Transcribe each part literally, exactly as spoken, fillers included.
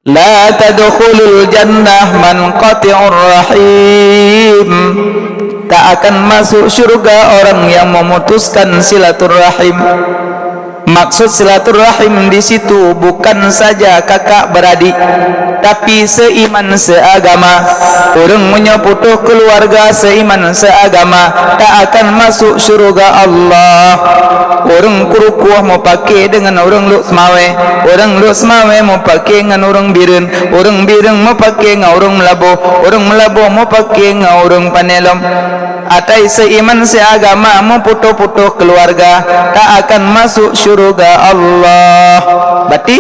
La tadkhulul jannah man qati'ur rahim. Tak akan masuk syurga orang yang memutuskan silaturahim. Maksud silaturahim di situ bukan saja kakak beradik, tapi seiman seagama. Ureuëng meunyoe putôh keuluwarga seiman seagama, tak akan masuk syurga Allah. Ureuëng Krukoh mupake deungon ureuëng Lhokseumawe, ureuëng Lhokseumawe mupake ngon ureuëng Bireuen, ureuëng Bireuen mupake ngon ureuëng Meulaboh, ureuëng Meulaboh mupake ngon ureuëng Panelom. Atai seiman seagama muputôh-putôh keuluwarga, tak akan masuk syurga Allah. Berarti,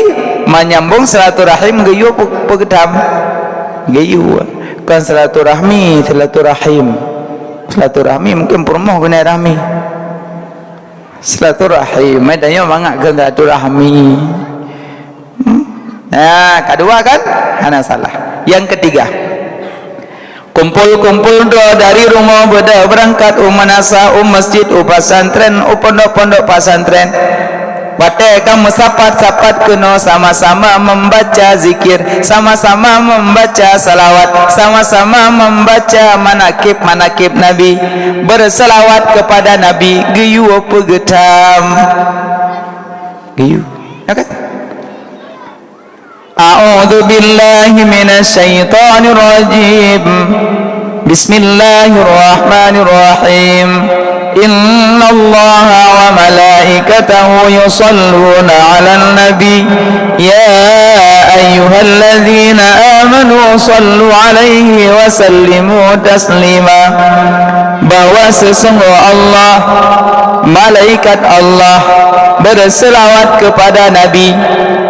menyambung silaturahim geuyue pe-, peugeutam. Geuyue. Kon silaturahmi, silaturahim. Silaturahmi mungkin peurumoh guna rahmi. Silaturahim, eh, tanyoe mangat keu silaturahmi. Hmm? Nah, kedua kan? Hana salah. Yang ketiga, kumpul-kumpul droe dari rumoh beudôh beurangkat u meunasah, u masjid, u pesantren, u pondok-pondok pesantren. Watée ka meusapat-sapat keunoe sama-sama membaca zikir, sama-sama membaca salawat, sama-sama membaca manakib-manakib Nabi, berselawat kepada Nabi, geuyue peugeutam. Geuyue. Ya kan? A'udzu billahi minasy syaithanir rajim. Bismillahirrahmanirrahim. Innallaha wa malaikatahu yusalluna 'alan nabi. Ya ayyuhalladzina amanu sallu 'alaihi wa sallimu taslima. Bahwa sesungguh Allah, malaikat Allah, berselawat kepada Nabi.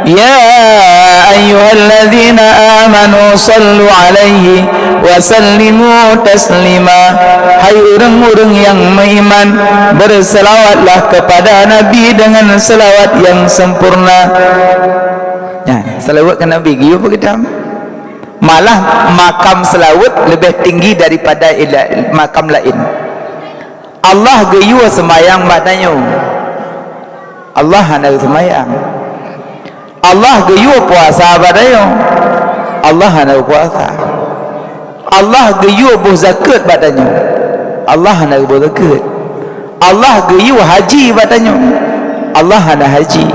Ya ayyuhalladzina amanu sallu 'alaihi wa sallimu taslima. Hai ureuëng-ureuëng nyang meuiman, berselawatlah kepada Nabi dengan selawat yang sempurna. Nah, selawat ke Nabi, geuyue peugeutam. Malah makam selawat leubeh tinggi daripada ila-, makam laén. Allah geuyue seumayang bak tanyoe. Allah hana geuseumayang. Allah geuyue puasa bak tanyoe. Allah hana geupuasa. Allah geuyue boh zakeuet bak tanyoe. Allah hana geuboh zakeuet. Allah geuyue haji bak tanyoe. Allah hana haji.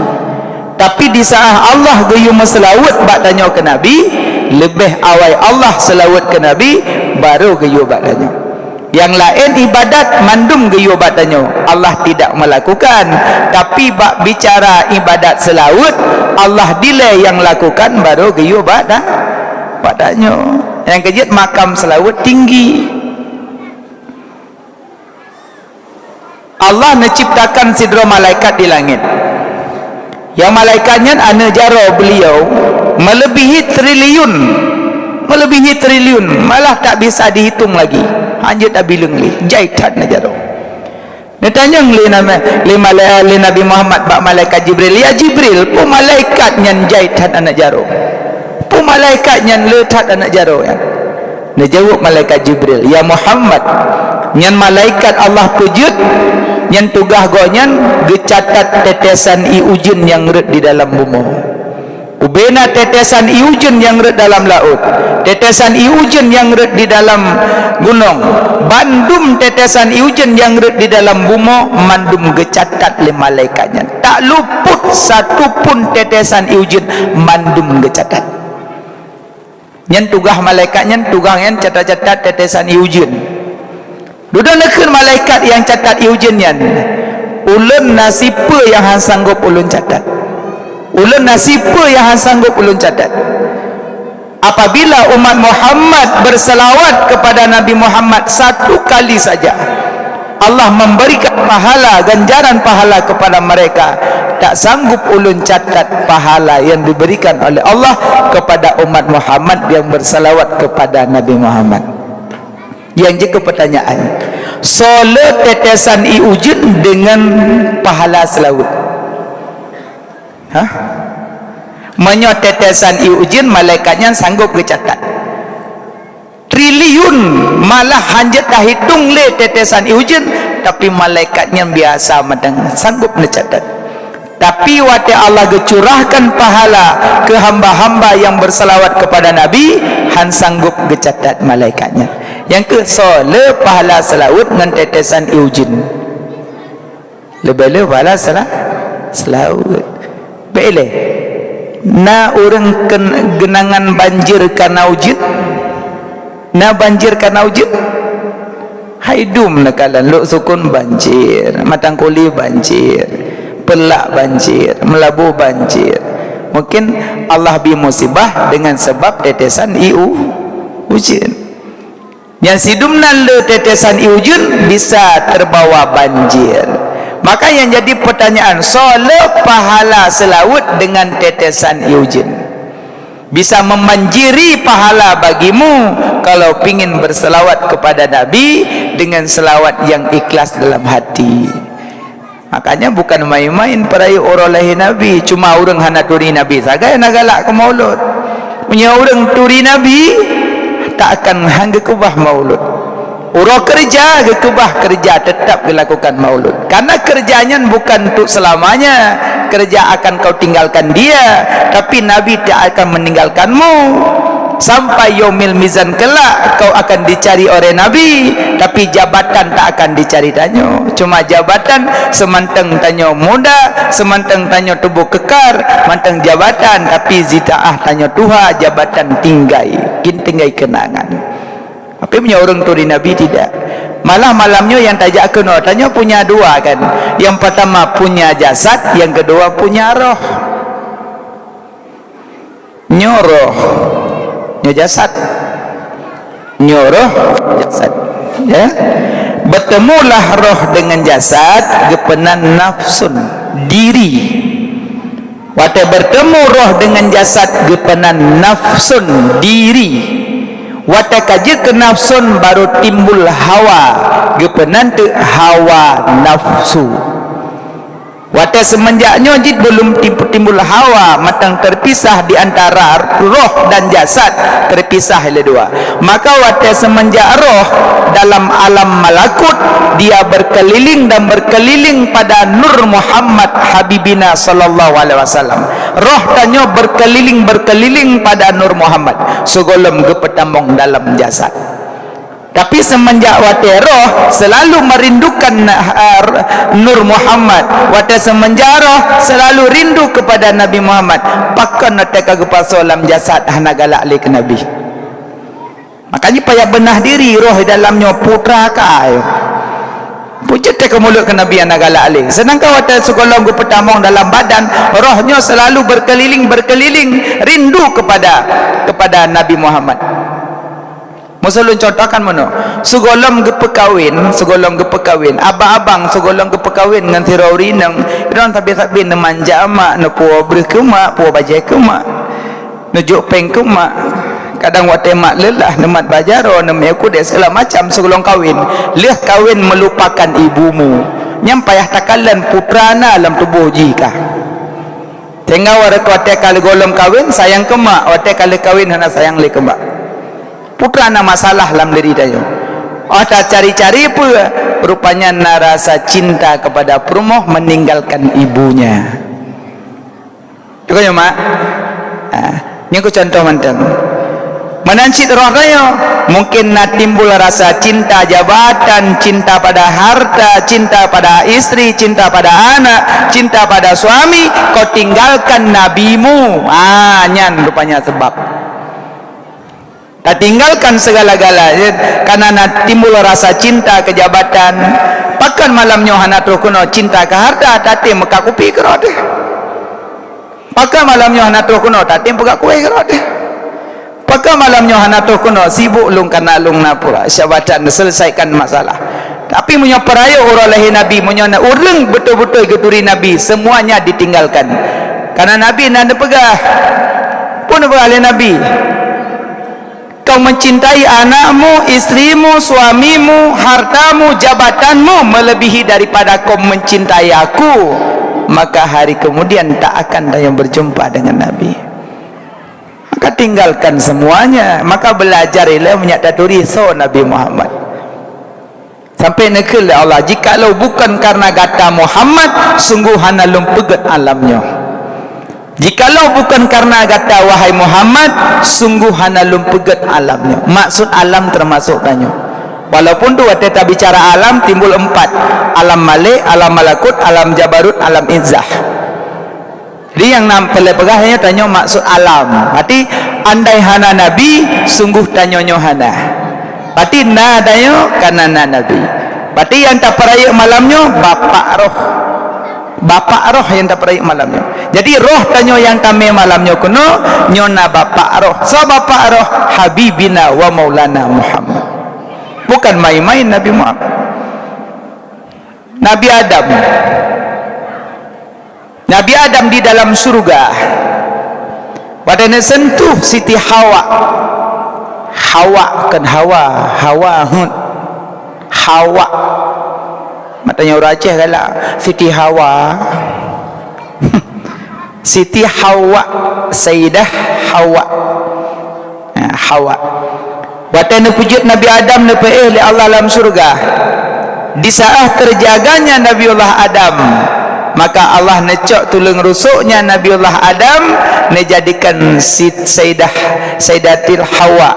Tapi di saat Allah geuyue meuseulaweuet bak tanyoe keu Nabi, leubeh awai Allah seulaweuet keu Nabi, barô geuyue bak tanyoe. Nyang laén ibadat mandum geuyue bak tanyoe, Allah tidak melakukan. Tapi bak bicara ibadat seulaweuet, Allah dilée nyang lakukan, barô geuyue bak ta-, bak tanyoe. Nyang keujeuet makam seulaweuet tinggi. Allah neuciptakan sidroe malaikat di langét. Nyang malaikat nyan aneuk jaroe beuliau meuleubèhi triliun, meuleubèhi triliun, malah tak bisa dihitung lagi. Hanjeuet tabileueng lé, jai that aneuk jaroe. Neutanyong lé nama, lé malai-, lé Nabi Muhammad bak malaikat Jibril, "Ya Jibril, peue malaikat nyan jai that aneuk jaroe? Peue malaikat nyan le that aneuk jaroe nyan?" Neujaweueb malaikat Jibril, "Ya Muhammad, nyan malaikat Allah peujeuet, nyan tugaih gobnyan geucatat tetesan ié ujeuen nyang rhot di dalam bumoe. Ubena tetesan ié ujeuen nyang rhot dalam laôt, tetesan ié ujeuen nyang rhot di dalam gunong, bandum tetesan ié ujeuen nyang rhot di dalam bumoe, mandum geucatat lé malaikat nyan. Tak luput satu pun tetesan ié ujeuen, mandum geucatat." Nyan tugaih malaikat nyan, tugaih nyan catat-catat tetesan ié ujeuen. Dudoe neukheun malaikat nyang catat ié ujeuen nyan, "Ulôn na sipeue nyang han sanggob ulôn catat? Ulôn na sipeue nyang han sanggob ulôn catat?" Apabila umat Muhammad berselawat kepada Nabi Muhammad satu kali saja, Allah memberikan pahala, ganjaran pahala kepada mereka. Tak sanggup ulôn catat pahala yang diberikan oleh Allah kepada umat Muhammad yang bersalawat kepada Nabi Muhammad. Nyang jeuet keu peutanyaan, soe le tetesan ié ujeuen deungon pahala seulaweuet? Hah? Meunyoe tetesan ié ujeuen, malaikat nyan sanggob geucatat. Triliun, malah hanjeuet tahitong lé tetesan ié ujeuen, tapi malaikat nyan biasa mantong sanggob neucatat. Tapi watée Allah geucurahkan pahala keu hamba-hamba nyang beuseulaweuet keupada Nabi, han sanggob geucatat malaikat nyan. Nyang keuh soe le pahala seulaweuet ngon tetesan ié ujeuen. Leubeh le pahala sela-, seulaweuet. Bék ilée. Na ureuëng ken-, geunangan banjir kareuna ujeuen? Na banjir kareuna ujeuen? Hai dum neukalon, Lhoksukon banjir, Matangkuli banjir, Peureulak banjir, Meulaboh banjir. Mungkin Allah bri musibah deungon sabab tetesan ié u-, ujeuen. Nyang sidum nan le tetesan ié ujeuen bisa teubawa banjir. Maka nyang jadi peutanyaan, soe le pahala seulaweuet deungon tetesan ié ujeuen? Bisa membanjiri pahala bagimu kalau pingin berselawat kepada Nabi dengan selawat yang ikhlas dalam hati. Makanya bukan main-main peurayeuk uroe lahé Nabi, cuma ureuëng hana turi Nabi sagai na galak keu maulud. Meunyoe ureuëng turi Nabi, tak akan han geukeubah maulud. Uroe keureuja geukeubah keureuja, teutap geulakukan maulud. Karena keureuja nyan bukan untuk selamanya. Keureuja akan kau tinggalkan dia, tapi Nabi tak akan meninggalkanmu. Sampai yaumil mizan kelak, kau akan dicari oleh Nabi, tapi jabatan tak akan dicari tanyoe. Cuma jabatan seumantong tanyoe muda, seumantong tanyoe tuboh kekar, mantong jabatan, tapi zitaah tanyoe tuha, jabatan tinggai, kin tinggai keunangan. Tapi meunyoe ureuëng turi Nabi tidak. Malah malam nyoe nyang tajak keunoe, tanyoe punya dua kan. Nyang pertama punya jasad, nyang kedua punya roh. Nyoe roh, nyoe jasad. Nyoe roh, jasad. Ya. Bertemulah roh dengan jasad, geupeunan nafsun, diri. Watée bertemu roh dengan jasad, geupeunan nafsun, diri. Watée ka jeuet keu nafsun, baru timbul hawa, geupeunan teuk hawa nafsu. Watée seumenjak nyoe jeuet belum tim-, timbul hawa, mantong terpisah di antara roh dan jasad, terpisah lé dua. Maka watée seumenjak roh dalam alam malakut, dia berkeliling dan berkeliling pada Nur Muhammad Habibina sallallahu alaihi wasallam. Roh tanyoe berkeliling-berkeliling pada Nur Muhammad, sigohlom geupeutamong dalam jasad. Tapi seumenjak watée roh selalu merindukan, eh, Nur Muhammad, watée seumenjak roh selalu rindu kepada Nabi Muhammad, pakon watée ka geupasoe lam jasad hana galak lé keu Nabi. Makanya payah beunah diri, roh di dalam nyoe putra ka ayo. Pucet teuh keu mulod keu Nabi hana galak lé. Seudangkan watée sigohlom geupeutamong dalam badan, roh nyoe selalu berkeliling-berkeliling rindu kepada, kepada Nabi Muhammad. Meusulôn contohkan meunoe, sigohlom geupeukawen, sigohlom geupeukawen, abang-abang sigohlom geupeukawen ngon sidroe ureuëng inong, droe sabe-sabe neumanja mak, neupuwoe breueh keu mak, puwoe bajée keu mak. Neujok péng keu mak. Kadang watée mak leulah, neumat bak jaroe, neumé keudeh, segala macam sigohlom kawen. Lheueh kawen meulupakan ibumu. Nyan payah takalon putra na lam tuboh jih kah. Sehingga watée ka lheueh gohlom kawen, sayang keu mak. Watée ka lheueh kawen, hana sayang lé keu mak. Putra na masalah lam diri tanyoe. Oh, tacari-cari peue? Rupanya na rasa cinta kepada peurumoh meninggalkan ibunya. Teuka nyoe, mak? Ha, nyoe keuh contoh mantong. Meunan cit roh tanyoe, mungkin na timbul rasa cinta jabatan, cinta pada harta, cinta pada istri, cinta pada anak, cinta pada suami, kau tinggalkan nabimu. Ha, nyan rupanya sebab. Tatinggalkan segala-gala, ya, karena na timbul rasa cinta keu jabatan. Pakon malam nyoe hana troh keunoe cinta keu harta, tatem meukat kupi keudroe teuh. Pakon malam nyoe hana troh keunoe, tatem peugah kueh keudroe teuh. Pakon malam nyoe hana troh keunoe, sibuk lôn karena lôn na pura jabatan, selesaikan masalah. Tapi meunyoe peurayeuk uroe lahé Nabi, meunyoe na ureuëng beutôi-beutôi geuturi Nabi, semuanya ditinggalkan. Karena Nabi na neupeugah, peue neupeugah lé Nabi? Kau mencintai anakmu, istrimu, suamimu, hartamu, jabatanmu melebihi daripada kau mencintai aku, maka hari kemudian tak akan ada yang berjumpa dengan Nabi. Maka tinggalkan semuanya, maka belajar ilée meunyak taturi soe Nabi Muhammad. Sampai neukheun lé Allah, "Jikalau bukan karena gata Muhammad, sungguh hana lôn peugét alam nyoe." Jikalau bukan karena gata, wahai Muhammad, sungguh hana lôn peugét alam nyoe. Maksud alam termasuk tanyoe. Walaupun tu watée tabicara alam timbul empat, alam Malik, alam Malakut, alam Jabarut, alam Izzah. Jadi nyang na peureulée peugah nyoe tanyoe maksud alam. Berarti andai hana Nabi, sungguh tanyoe nyoe hana. Berarti na tanyoe karena na Nabi. Berarti nyang tapeurayeuk malam nyoe Bapak Roh. Bapak Roh nyang tapeurayeuk malam nyoe. Jadi roh tanyoe nyang tamé malam nyoe keunoe, nyoe na Bapak Roh. Soe Bapak Roh? Habibina wa Maulana Muhammad. Bukan main-main Nabi Muhammad. Nabi Adam. Nabi Adam di dalam syurga. Watée neusentuh Siti Hawa. Hawa, kon Hawa, Hawa, hut. Hawa. Matanya ureuëng Aceh galak, Siti Hawa. Siti Hawa, Saidah Hawa. Ha, Hawa. Watée neupeujeuet Nabi Adam neupeuéh lé Allah lam syurga. Di saat terjaganya Nabiullah Adam, maka Allah neucok tuleueng rusuknya Nabiullah Adam, neujadikan Sid-, Saidah, Saidatil Hawa.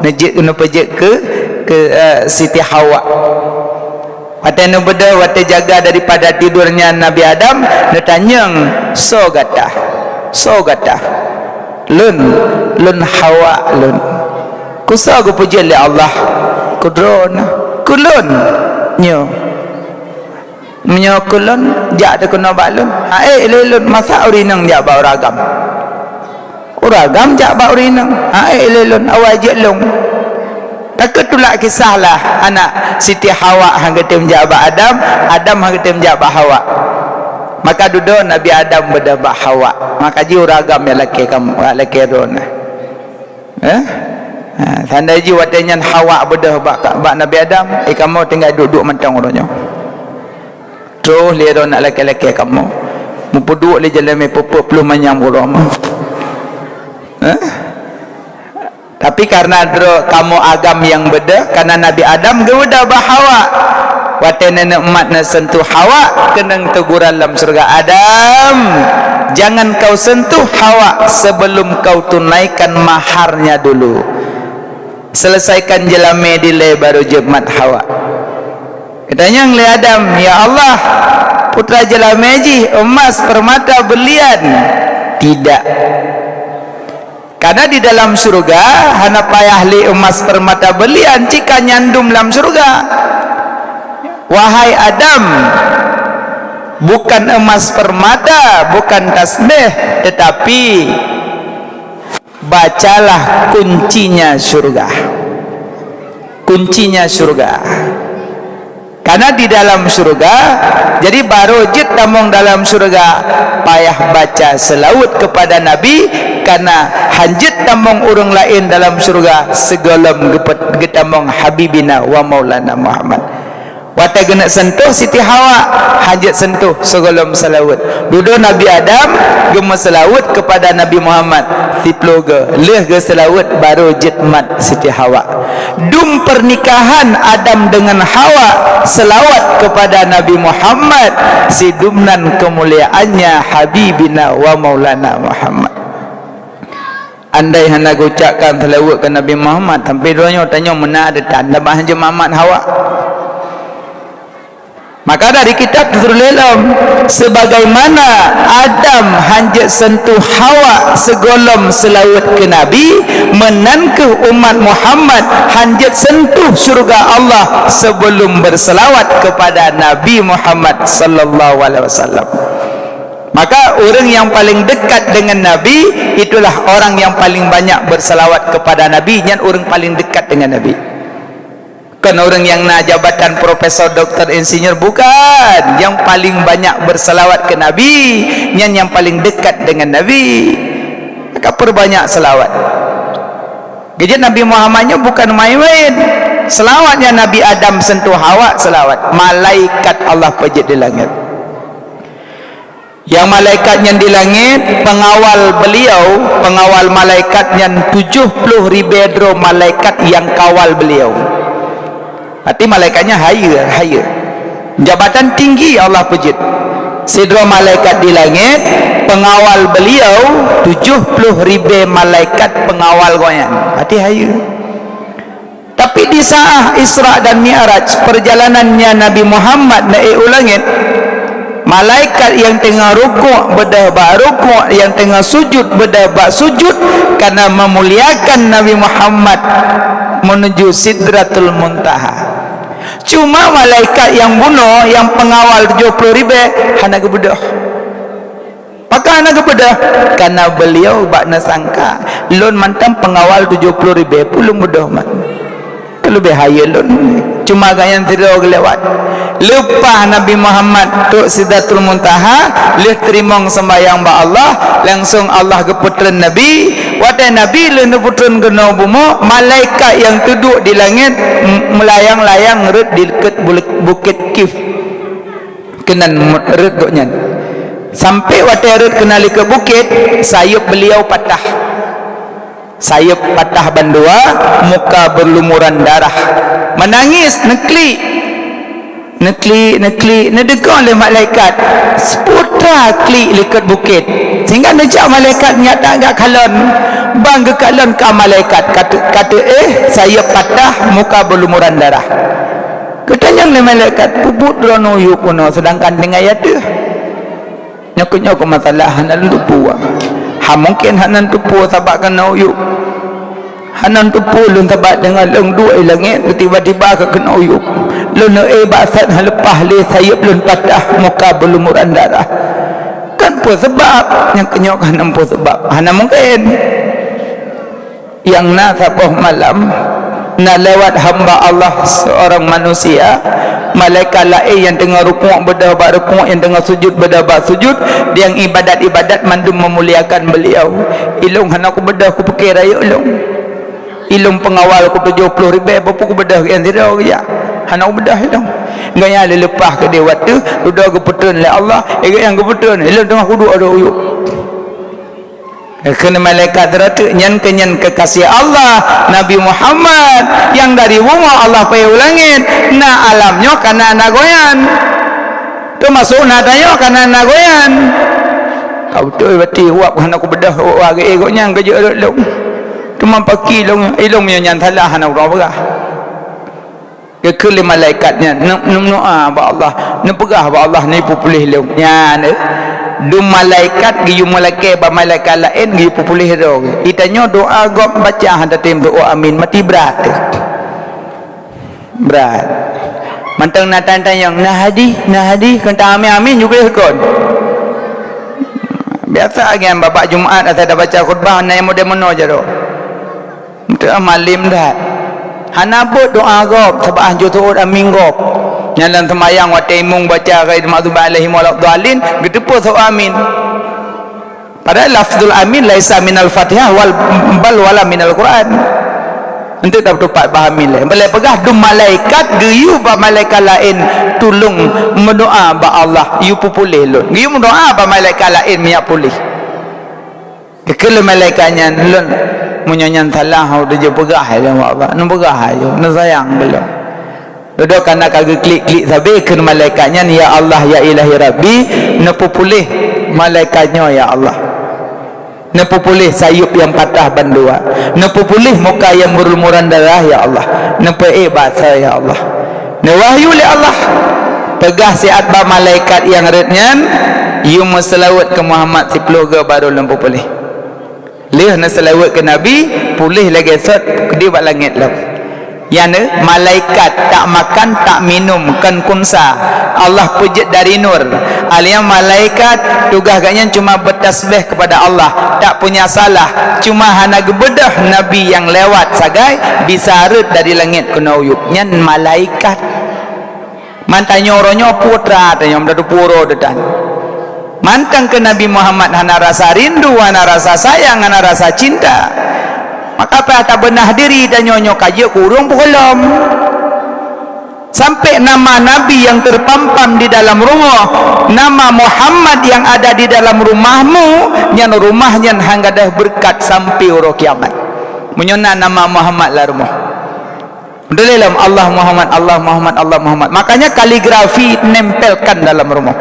Neujeuet, neupeujeuet keu, keu, eh, Siti Hawa. Watée neubeudôh, watée jaga daripada tidurnya Nabi Adam, neutanyong, "Soe gata? Soe gata?" "Lôn, lôn Hawa lôn." "Keu soe geupeujeuet lé Allah?" "Keu droeneuh." "Keu lôn?" "Nyoe." "Meunyoe keu lôn, jak teuh keunoe bak lôn." "Ha'ék lé lôn, masa ureuëng inong jak bak ureuëng agam?" "Ureuëng agam jak bak ureuëng inong." "Ha'ék lé lôn, awai jeuet lôn." Ka keu tulak kisah lah, aneuk Siti Hawa han geutem jak bak Adam, Adam han geutem jak bak Hawa. Maka dudoe Nabi Adam beudôh bak Hawa. Maka jih ureuëng agam nyang lakée kam-, lakée droeneuh. Eh? Ha, seandai jih watée nyan Hawa beudôh bak, bak Nabi Adam, eh, kamoe tinggai duek-duek mantong uroe nyoe. Troh lé droeneuh lakée-lakée kamoe. Meupeuduek lé jalan mé peuet ploh manyang uroe mah. Eh? Tapi karena droe kamoe agam nyang beudôh, karena Nabi Adam geubeudôh bak Hawa. Watée nenek mat neusentuh Hawa, keunong teguran lam syurga, "Adam, jangan kau sentuh Hawa sebelum kau tunaikan maharnya dulu. Selesaikan jeulamé dilée baru jeuet mat Hawa." Geutanyong lé Adam, "Ya Allah, putra jeulamé jih emas, permata, berlian?" "Tidak." Karena di dalam syurga hana payah lé emas, permata, berlian, cit ka nyandum lam syurga. Wahai Adam, bukan emas, permata, bukan tasbih, tetapi bacalah kuncinya syurga. Kuncinya syurga. Karena di dalam syurga, jadi baru jeuet tamong dalam syurga, payah baca selawat kepada Nabi, karena han jeuet tamong ureuëng laén dalam syurga sigohlom geupet-, geutamong Habibina wa Maulana Muhammad. Watée geuneuk sentuh Siti Hawa, han jeuet sentuh sigohlom selawat. Dudoe Nabi Adam geumeuselawat kepada Nabi Muhammad, siploh goe, lheueh geuselawat baru jeuet mat Siti Hawa. Dum pernikahan Adam dengan Hawa selawat kepada Nabi Muhammad, sidum nan keumuliaannya Habibina wa Maulana Muhammad. Andai hana geucapkan selawat keu Nabi Muhammad, sampai droe nyoe tanyoe meunan ada tanda bah jeuet mat Hawa. Maka dari kitab teutuléh lom, sebagaimana Adam han jeuet sentuh Hawa sigohlom selawat keu Nabi, meunan kheueh umat Muhammad han jeuet sentuh syurga Allah sebelum berselawat kepada Nabi Muhammad sallallahu alaihi wasallam. Maka ureuëng nyang paling dekat dengan Nabi, itulah orang yang paling banyak berselawat kepada Nabi, nyan ureuëng paling dekat dengan Nabi. Kon ureuëng nyang na jabatan profesor, doktor, insinyur, bukan. Nyang paling banyak berselawat keu Nabi, nyan nyang paling dekat dengan Nabi. Maka perbanyak selawat. Geujeuet Nabi Muhammad nyoe bukan main-main. Selawat nyang Nabi Adam sentuh Hawa, selawat. Malaikat Allah peujeuet di langét. Nyang malaikat nyan di langét, pengawal beliau, pengawal malaikat nyan tujoh ploh ribée droe malaikat nyang kawal beliau. Arti malaikat nyan hayeue, hayeue. Jabatan tinggi Allah peujeuet. Sidroe malaikat di langét, peungawal beliau tujoh ploh ribée malaikat peungawal gobnyan. Arti hayeue. Tapi di saat Isra dan Mi'raj, perjalanannya Nabi Muhammad naik u langét, malaikat nyang teungoh rukuk beudôh bak rukuk, nyang teungoh sujud beudôh bak sujud, karena memuliakan Nabi Muhammad menuju Sidratul Muntaha. Cuma malaikat nyang bunoe, nyang peungawal tujoh ploh ribée, hana geubeudôh. Pakon hana geubeudôh? Karena beliau bak neusangka, lôn mantong peungawal tujoh ploh ribée pih lôn beudôh mat. Keuleubeh hayeue lôn. Cuma gobnyan sidroe geulewat. Leupah Nabi Muhammad trok Sidratul Muntaha, lheueh teurimong seumbahyang bak Allah, langsong Allah geupeutreun Nabi. Watée Nabi lheueh neupeutreun keunoe bumoe, malaikat nyang teuduek di langét m-, meulayang-layang rhot di likot bukét Kif. Keunan rhot gobnyan. Sampoe watée rhot keunan likot bukét, sayeuep beliau patah. Sayeuep patah bandua, muka berlumuran darah. Meunangis, neuklik. Neuklik, neuklik, neudeugoe lé malaikat. Seupôt that klik likot bukét. Sehingga neujak malaikat nyan that geukalon. Ban geukalon ka malaikat, ka teu-, ka teuéh, sayeuep patah, muka berlumuran darah. Geutanyong lé malaikat, "Peue buet droeneuh u yup keunoe, seudangkan tinggai ateueh?" Nyoe keuh, nyoe keuh masalah hana lôn teupeue. Ha, mungken hana lôn teupeue sabab keunoe u yup. Hana lôn teupeue lôn sabab deungon lôn duek i langét, tiba-tiba ka keunoe u yup. Lôn neuéh bak saát hana leupah lé sayeuep lôn patah, muka berlumuran darah. Kon peue sabab, nyoe keuh, nyoe keuh hana peue sabab. Hana mungken. Nyang na saboh malam, na lewat hamba Allah seorang manusia, malaikat laén nyang teungoh rukuk beudôh bak rukuk, nyang teungoh sujud beudôh bak sujud, nyang ibadat-ibadat mandum meumuliakan beliau. Ilôn hana kubeudôh, kupike rayeuk lôn. Ilôn peungawal ku tujoh ploh ribée, peue kubeudôh nyang sidroe geujak. Hana kubeudôh ilôn. Gobnyan lé leupah keudeh watée, dudoe geupeutreun lé Allah, gobnyan geupeutreun, ilôn teungoh kuduek u yup. Kheun malaikat rayeuk, "Nyan keuh nyan kekasih Allah, Nabi Muhammad, nyang dari bumoe Allah peuéh u langét, na alam nyoe kana na gobnyan. Teumasok na tanyoe kana na gobnyan." Ka beutôi, berarti wab hana kubeudôh, wab geuéh gobnyan keu jeuet rot lôn. Teuma pakri lôn, ilôn meunyoe nyan salah hana uroe peugah. Geukheun lé malaikat nyan, "Neu-, neudoa bak Allah, neupeugah bak Allah, neupeupuléh lôn." Nyan, eh, dum malaikat geuyue meulakée bak malaikat laén geuyue peupuléh droe. Geutanyoe doa gob baca hana tem doa amin, mati brat. Brat. Mantong na tan-tan nyang, "Na hadih, na hadih," kon ta amin-amin juga kon. Biasa kan babak Jumat asai tabaca khutbah, na nyang model meunoe jaroe. Teuh malem that. Hana beuet doa gob, sabab han jeuet seuôt amin gob. Nyan lam seumayang watée imum baca ghairil maghdubi alaihim waladdallin, geuteupeue seuôt amin. Padahai lafzul amin laisa minal Fatihah wal, bal wala minal Quran. Enteuk dah teupat bah amin lé. Boleh peugah dum malaikat geuyue bak malaikat laén tulông meudoa bak Allah, yue peupuléh lôn. Geuyue meudoa bak malaikat laén minyak puléh. Geukheun lé malaikat nyan, "Lôn, meunyoe nyan salah, ho, teupeugah lé Allah, neupeugah lé, neusayang bak lôn." Dudoe kana ka geuklik-klik sabe kheun malaikat nyan, "Ya Allah, ya Ilahi Rabbi, neupeupuléh malaikat nyoe, ya Allah. Neupeupuléh sayeuep nyang patah bandua. Neupeupuléh muka nyang beulumuran darah, ya Allah. Neupeuék basa, ya Allah." Neuwahyu lé Allah, "Peugah siat bak malaikat nyang rhot nyan, yue meuseulaweuet keu Muhammad siploh goe barô lôn peupuléh." Lheueh neuseulaweuet keu Nabi, puléh lagée sot keudeh bak langét lom. Nyan, eh, malaikat tak makan, tak minum, kon khunsa. Allah peujeuet dari nur. Alia malaikat, tugaih gobnyan cuma beutasbih keupada Allah, tak punya salah. Cuma hana geubeudôh Nabi nyang lewat sagai bisa rhot dari langét keunoe u yup. Nyan malaikat. Man tanyoe uroe nyoe putra tanyoe, meutateupeue uroe teuh tan. Mantong keu Nabi Muhammad hana rasa rindu, hana rasa sayang, hana rasa cinta. Maka payah tabeunah diri tanyoe nyoe ka jeuet keu ureuëng peukeulom. Sampai nama Nabi yang terpampang di dalam rumoh, nama Muhammad yang ada di dalam rumahmu, nyan rumah nyan han gadôh beureukat sampai uroe kiamat. Meunyoe na nama Muhammad lam rumoh. Beutôi lom, Allah Muhammad, Allah Muhammad, Allah Muhammad. Makanya kaligrafi nempelkan dalam rumoh.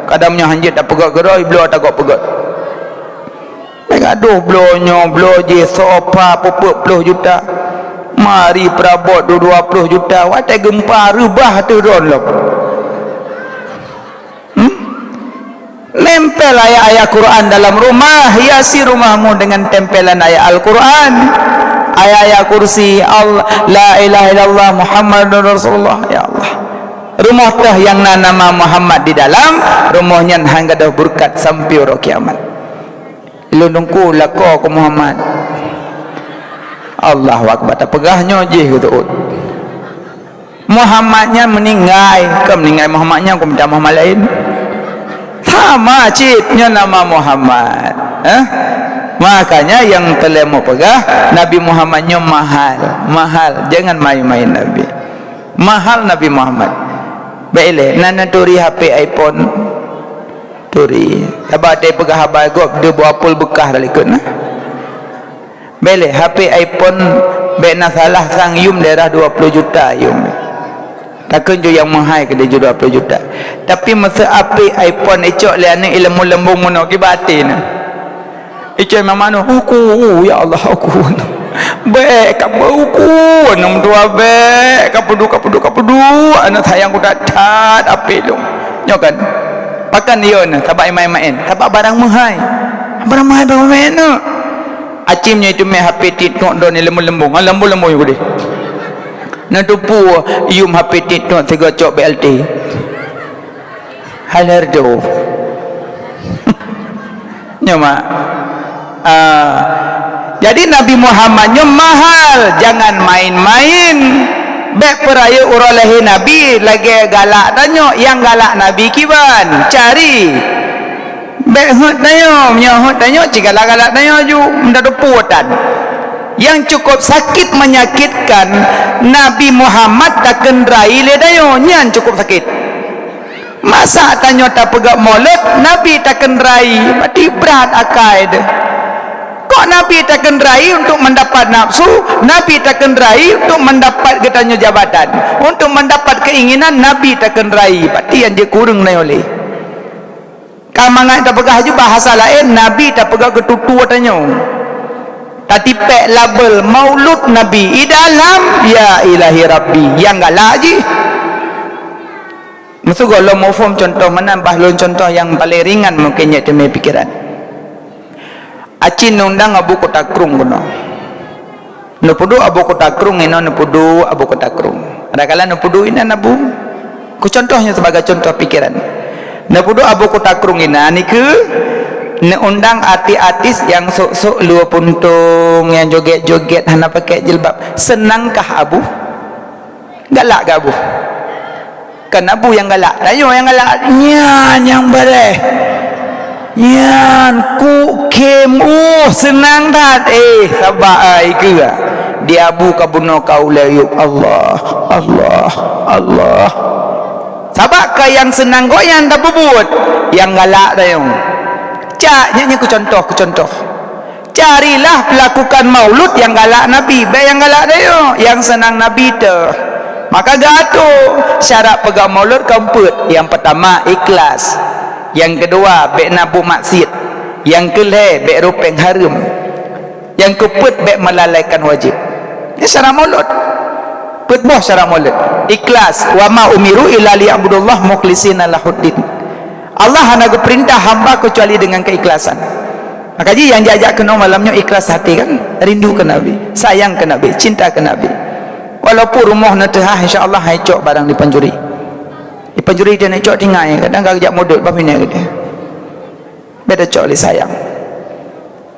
Kadang nyoe hanjeuet tapeugöt keudroe, bloe tagok peugöt. Meugadoh bloe nyoe, bloe jih, sofa peuet ploh juta. Mari peurabot dua ploh juta. Watèe geumpa reubah ateueh droen lom. Hmm? Nempel ayat-ayat Quran dalam rumah, hiasi rumahmu dengan tempelan ayat Al-Quran, ayat-ayat kursi, Allah, la ilaha illallah Muhammadur Rasulullah. Ya Allah, rumoh teuh nyang na nama Muhammad di dalam, rumoh nyan han gadôh beureukat sampoe uroe kiamat. Lôn teungku lakoe keu Muhammad. Allahu Akbar, tapeugah nyoe jih geuteuôt. Muhammad nyan meuninggai, kon meuninggai Muhammad nyan, kon mita Muhammad laén. Sama cit nyoe nama Muhammad. Eh? Makanya nyang peureulèe meupeugah Nabi Muhammad nyoe mahal, mahal, jangan main-main Nabi. Mahal Nabi Muhammad. Bèk ilèe, na, na turi H P iPhone. Turi. Sabab watèe peugah haba gob, dua buah pul beukah talikot na. Bèk lé, H P iPhone bèk na salah sang yum daerah dua puluh juta yum. Takheun ju nyang meuhai keudéh ju dua puluh juta. Tapi meuseu H P iPhone icok lé aneuk ileumbong-leumbong meunoe kiban até na. Icok mama nyoe, "Uku, ya Allah, uku." Bèk ka beuuku, aneuk meutuah bèk, ka peuduek, ka peuduek, ka peuduek, aneuk sayang ku that-that H P lôn. Nyoe kan? Pakon yo na, sabab main-main, sabab barang meuhai. Barang meuhai, barang meuhai na. Acim nyoe teumé H P TikTok droeneuh leumbong-leumbong, ha, leumbong-leumbong yue keudéh. Neuteupeue yum H P TikTok sigoe cok B L T. Haler jauh. Nyoe mak. Ah, jadi Nabi Muhammad nyoe mahal, jangan main-main. Bèk peurayeuk uroe lahé Nabi lagèe galak tanyoe, nyang galak Nabi kiban, cari. Bèk heuet tanyoe, meunyoe heuet tanyoe, ci galak-galak tanyoe ju, meutateupeue tan. Nyang cukup sakét menyakitkan, Nabi Muhammad takeundrai lé tanyoe, nyan cukup sakét. Masa tanyoe tapeugah Maulud, Nabi takeundrai, berarti brat akai deuh. Kok Nabi takeundrai untuk mendapat nafsu, Nabi takeundrai untuk mendapat geutanyoe jabatan, untuk mendapat keinginan, Nabi takeundrai, berarti nyang jeuet kureueng tanyoe lé. Ka mangat tapeugah ju bahasa laén, Nabi tapeugah keu tutoe tanyoe. Tatipék label Maulud Nabi, i dalam, ya Ilahi Rabbi, nyang galak jih. Meusigoe lom muphom contoh meunan, bah lôn contoh nyang paleng ringan mungken nyan teumé pikeran. Acin neundang Abu Kota Krueng keunoe. Neupeuduek Abu Kota Krueng inoe, neupeuduek Abu Kota Krueng. Adakala neupeuduek inan Abu. Ku contoh nyoe sebagai contoh pikeran. Neupeuduek Abu Kota Krueng inan nikeue neuundang artis-artis nyang sok-sok lue puntông, nyang joget-joget hana pakai jilbab. Seunangkah Abu? Galak keu Abu? Kan Abu nyang galak. Tanyoe nyang galak, nyan nyang bareh. Nyan kuk khém, uh, seunang that. Eh, saba ai keu. Di Abu ka bunoe ka ulèe yub. Allah, Allah, Allah. Sabab ka nyang seunang gobnyan tapeubuet, nyang galak tanyoe. Cak, nyan, nyan keu contoh, keu contoh. Carilah pelakukan maulud nyang galak Nabi, bèk nyang galak tanyoe, nyang seunang Nabi teuh. Maka geuatô syarat peugah maulud ka peuet. Nyang peutama, ikhlas. Nyang keudua, bèk na buet maksiet. Nyang keulhèe, bèk rupeng hareuem. Nyang keupeuet, bèk meulalaikan wajéb. Nyan syarat maulud. Peuet boh syarat maulud. Ikhlas. "Wa ma umiru illa liya'budullaha mukhlishina lahuddin." Allah hana geupeurintah hamba keucuali deungon keuikhlasan. Maka jih nyang jak-jak keunoe malam nyoe ikhlas hati kan? Rindu keu Nabi, sayang keu Nabi, cinta keu Nabi. Walaupun rumoh neuteuhah, insya Allah han icok barang dipancuri. Dipancuri dan icok tinggai, kadang ka geujak mudot, bah pinah keudéh. Beda cok lé sayang.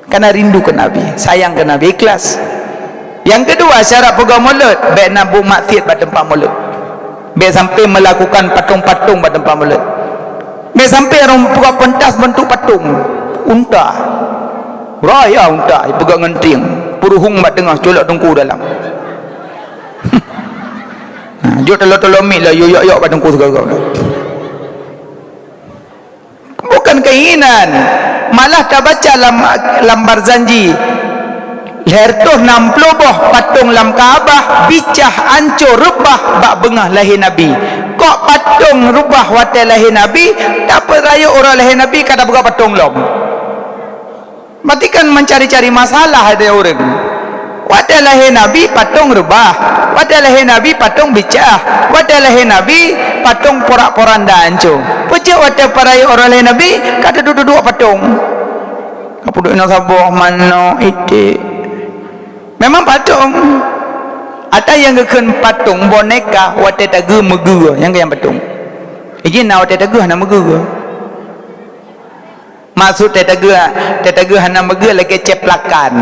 Karena rindu keu Nabi, sayang keu Nabi, ikhlas. Nyang keudua, syarat peugah maulud, bèk na buet maksiet bak teumpat maulud. Bèk sampai melakukan patong-patong bak teumpat maulud. Bèk sampai ureueng peugah pentas bentuk patong, unta. Raya unta, peugah ngon tieng, peuruhueng bak teungoh, culok teungku dalam. Nah, jok talo-talo mik lah, yuk yok-yok bak teungku segala. Bukan keinginan. Malah tabaca lam, lam Barzanji, Lhèe reutôh nam ploh boh patong lam Ka'bah bicah ancô reubah bak beungoh lahé Nabi. Kok patong reubah watèe lahé Nabi, tapeurayeuk uroe lahé Nabi ka tapeugah patong lom. Berarti kan mencari-cari masalah ada ureueng. Watèe lahé Nabi patong reubah, watèe lahé Nabi patong bicah, watèe lahé Nabi patong porak-poranda ancô. Peue jeuet watèe peurayeuk uroe lahé Nabi ka taduek-duek patong. Ka peuduek inoe saboh manok iték. Memang patong. Ata nyang geukheun patong boneka watèe tageue meugeue, nyang keuh nyang patong. Iji na watèe tageue hana meugeue. Maksud teuh tageue, teuh tageue hana meugeue lagèe ceplakan.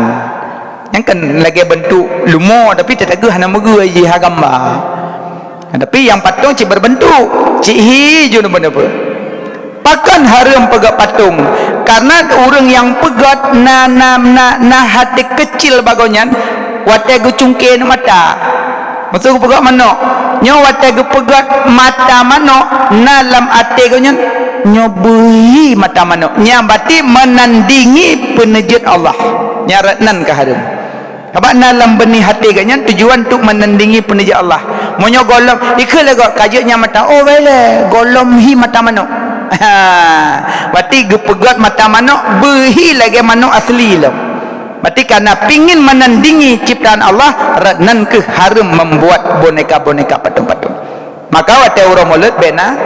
Nyang kan lagèe beuntuk lumo tapi teuh tageue hana meugeue jih ha gamba. Tapi nyang patong cit berbentuk, cit hi ju neupeue-neupeue. Pakon hareuem peugöt patong? Karena ureueng nyang peugöt na, na, na, na hati keucil bak gobnyan watèe geucungké aneuk mata. Maksud geupeugöt manok, nyoe watèe geupeugöt mata manok na lam até geuh nyan, nyoe beuhi mata manok. Nyan berarti menandingi peuneujeuet Allah. Nyan rot nan ka hareuem. Sabab na lam beuneuh até geuh nyan tujuan untuk menandingi peuneujeuet Allah. Meunyoe gohlom, ikheun lé gob, ka jeuet nyan mata, oh, bailé, gohlom hi mata manok. Ha, berarti geupeugöt mata manok, beuhi lagèe manok asli lom. Berarti karena pingin menandingi ciptaan Allah, rot nan keuh hareuem membuat boneka-boneka patung-patung. Maka watèe uroe Maulud bèk na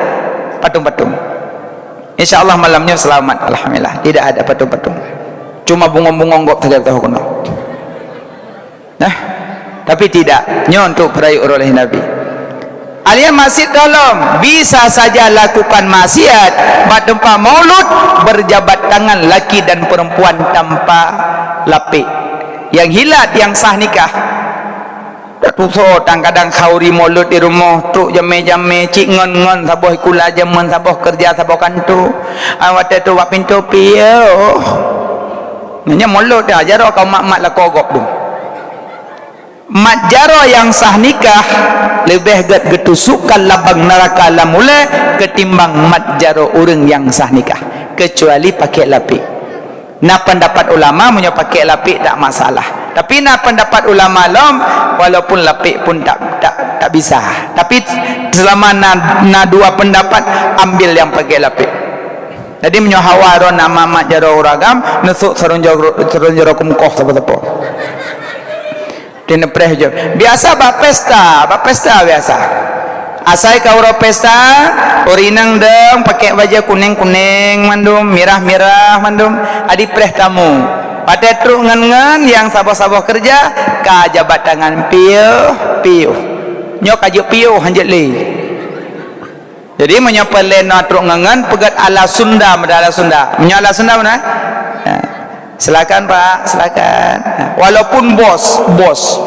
patung-patung. Insya Allah malam nyoe selamat, alhamdulillah. Tidak ada patung-patung. Cuma bungong-bungong gob saja tahu keunoe. Nah, tapi tidak. Nyoe untuk peurayeuk uroe lahé Nabi. Alian maksiat dalam bisa saja lakukan maksiat bak teumpat maulud, berjabat tangan laki dan perempuan tanpa lapik. Yang hilat, yang sah nikah. Tusoe tan kadang khauri maulud di rumoh, trok jamé-jamé, cit ngon-ngon saboh sikula, jameun saboh keureuja, saboh kantô. Ah, watèe trok bak pintoe, piôh. Nyan maulud dah, jaroe ka mat-mat lakoe gob dum. Mat jaroe nyang sah nikah leubeh gèt geutusukkan labang neuraka lam ulèe keutimbang mat jaroe ureueng nyang sah nikah, keucuali pakèk lapik. Na peundapat ulama meunyoe pakèk lapik tak masalah. Tapi na peundapat ulama lom, walaupun lapik pun tak, tak, tak bisa. Tapi selama na, na dua peundapat, ambil nyang pakèk lapik. Jadi meunyoe hawa droe na mat-mat jaroe ureueng agam, neusok sarong jaroe, sarong jaroe keumeukoh sapo-sapo. Di neupreh jeuet. Biasa bak pesta, bak pesta biasa. Asai ka uroe pesta, ureueng inong dong pakèk bajèe kunèng-kunèng mandum, mirah-mirah mandum, adi preh tamu. Watèe trok ngon-ngon nyang saboh-saboh keureuja, ka jabat tangan piôh, piôh. Nyoe ka jeuet piôh, hanjeuet lé. Jadi, meunyoe peureulèe na trok ngon-ngon, peugöt ala Sunda, meuda ala Sunda. Meunyoe ala Sunda meunan? Ya. Silakan, Pak, silakan. Ya. Walaupun bos, bos.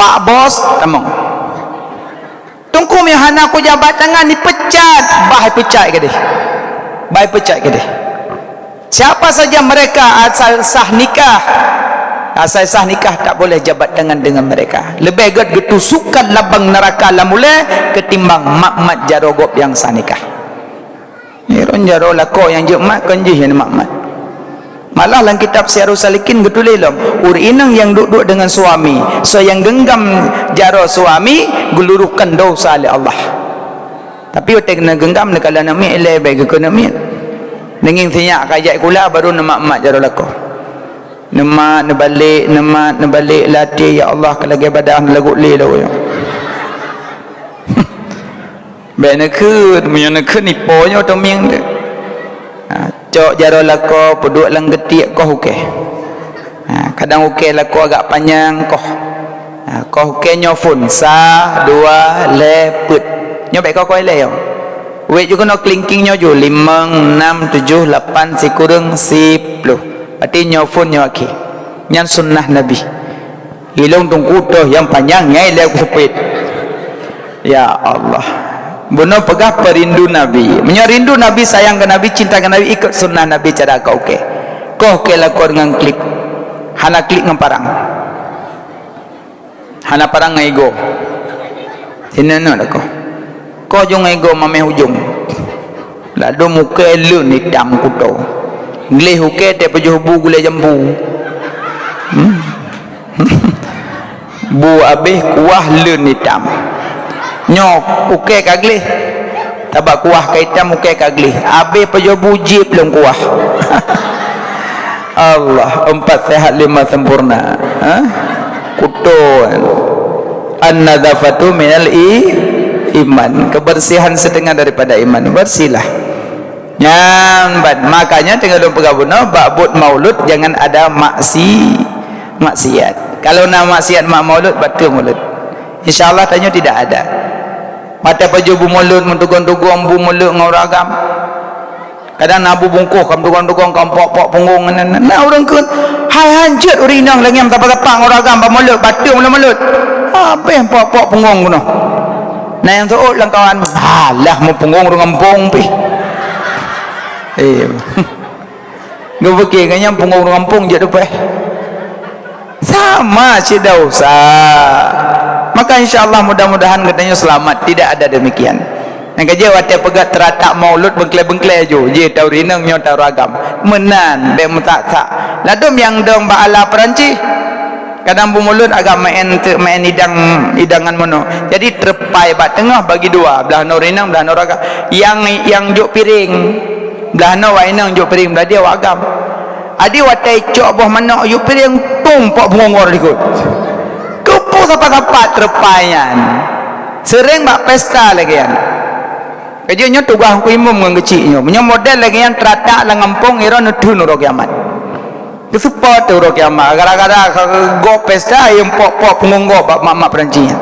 Pak Bos, tamong. Teungku, meunyoe hana kujabat tangan, dipecat. Bah, dipecat keudeh. Bah, dipecat keudeh. Siapa saja mereka asal sah nikah, asal sah nikah tak boleh jabat tangan dengan mereka. Leubeh gèt geutusukkan labang neuraka lam ulèe keutimbang mat-mat jaroe gob nyang sah nikah. Nirôn jaroe lakoe nyang jeuet mat kon jih nyang mat-mat. Malah lam kitab Siyarus Salikin geutuléh lom, ureueng inong nyang duek-duek dengan suami, soe nyang genggam jaroe suami geuluruhkan dosa lé Allah. Tapi watèe keuneuk genggam, neukalon aneuk miet ilèe, bèk geukheun aneuk miet. Deungon sinyak ka jak sikula, baru neumat-mat jaroe lakoe. Neumat, neubalek, neumat, neubalek, latih, ya Allah, ka lagèe badan lagot lé lawét. Bèk neukheun, meunyoe neukheun, ipo nyoe teumieng teuh. Ha, cok jaroe lakoe, peuduek lam geutiek, koh ukèe. Ha, kadang ukèe lakoe agak panyang, koh. Ha, koh ukèe nyoe phon, sa, dua, lhèe, peuet. Nyoe bèk koh-koh ilèe nyoe. Wèt ju keunoe kelingking nyoe ju, limong, nam, tujoh, lapan, sikureueng, siploh. Berarti nyoe phon nyoe akhé. Nyan sunnah Nabi. Ilôn teungku toh nyang panyang, nyan ilèe kuseupet. Ya Allah. Bunoe peugah peurindu Nabi. Meunyoe rindu Nabi, sayang keu Nabi, cinta keu Nabi, ikot sunnah Nabi cara koh ukèe. Koh ukèe lakoe deungon klip. Hana klip ngon parang. Hana parang ngon igoe. Sinan nyoe dah koh. Koh jong igoe mamèh ujong. Ladôm ukèe leuen itam kuto. Gleh ukèe teuh peujoh bu gulèe jampu. Hmm. Bu abéh, kuah leuen itam. Nyoe ukée ka gleh. Sabab kuah ka itam, ukée ka gleh. Abéh pajoh bu jieb lom kuah. Allah, empat sehat lima sempurna. Ha? Kuton. An-nadzafatu minal i-, iman. Kebersihan setengah daripada iman. Bersihlah. Nyan ban, makanya teungoh lôn peugah bunoe, bak buet maulud jangan ada maksi-, maksiat. Kalau na maksiat mak maulud, bateue maulud. Insya Allah tanyoe tidak ada. Watée pajoh bu maulud, meutugong-tugong bu maulud ngon ureueng agam. Kadang na bu bungkôh, ka meutugong-tugong, ka meupok-pok punggong, na, na, na ureueng kheun, hai hanjeuet ureueng inong lagée nyan tapa-tapa ngon ureueng agam bak maulud, bateue maulud-maulud. Habéh pok-pok punggong keunoe. Na nyang seuôt lam kawan, alah, meupunggong ureueng gampông pih. Eh. Geupike ngon nyang punggong ureueng gampông jeuet teupeh. Sama cit desya. Maka insya Allah mudah-mudahan geutanyoe selamat, tidak ada demikian. Nyang keujeuet watée peugah teuratak maulud bengkle-bengkle ju, jih ta ureueng inong nyoe ta ureueng agam. Meunan, bék meusak-sak. Ladôm nyang dong bak ala Perancis. Kadang bu maulud agak maén te-, maén idang, idangan meunoe. Jadi treupai bak teungoh bagi dua, blah noe ureueng inong, blah noe ureueng agam. Nyang, nyang jok piréng, blah noe wak inong jok piréng, blah dia wak agam. Adi watée cok boh manok jok piréng, tum pok beungor likot. Keupeue sapat-sapat treupai nyan. Seuréng bak pesta lagée nyan. Keujeuet nyoe tugaih Teungku Imum ngon geuchik nyoe. Meunyoe model lagée nyan teuratak lam gampông, droe neutheun uroe kiamat. Geuseupo teuh uroe kiamat, gara-gara gob pesta, nyang pok-pok punggong gob bak mak-mak Perancis nyan.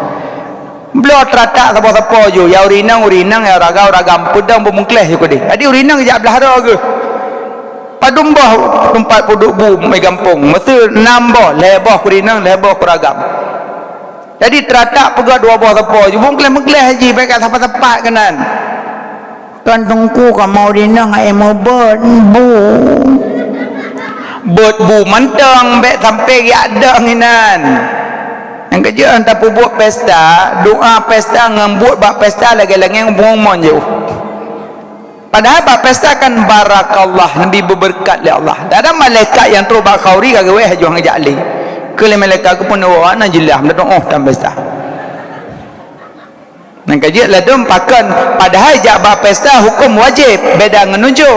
Bloe teuratak sapo-sapo ju, ya ureueng inong, ureueng inong, ya ureueng agam, ureueng agam, peudong beumeukleh ju keudeh. Jadi ureueng inong jak blah droe geuh. Padum boh teumpat peuduek bu mé gampông, meusti nam boh, lhée boh keu ureueng inong, lhée boh keu ureueng agam. Jadi teuratak peugah dua boh sapo ju, beumeukleh-meukleh jih, bék ka sapat-sapat keunan. Kan Teungku kamoe di nang hai meubeuet bu. Beuet bu mantong, bék sampoe geujak dong inan. Nyang keujeuet tapeubuet pesta, doa pesta ngon buet bak pesta lagée-lagée ngon mon jih. Padahai bak pesta kan barakallah, neubi beubeureukat lé Allah. Dak ada malaikat nyang trok bak khauri ka geuwéh, hana geujak lé. Keu lé malaikat geupeunoh, "Hana jeulaih, meudoá tam pesta." Nyang keujeuet ladôm pakon, padahai jak bak pesta huköm wajéb, beda ngon nujoh.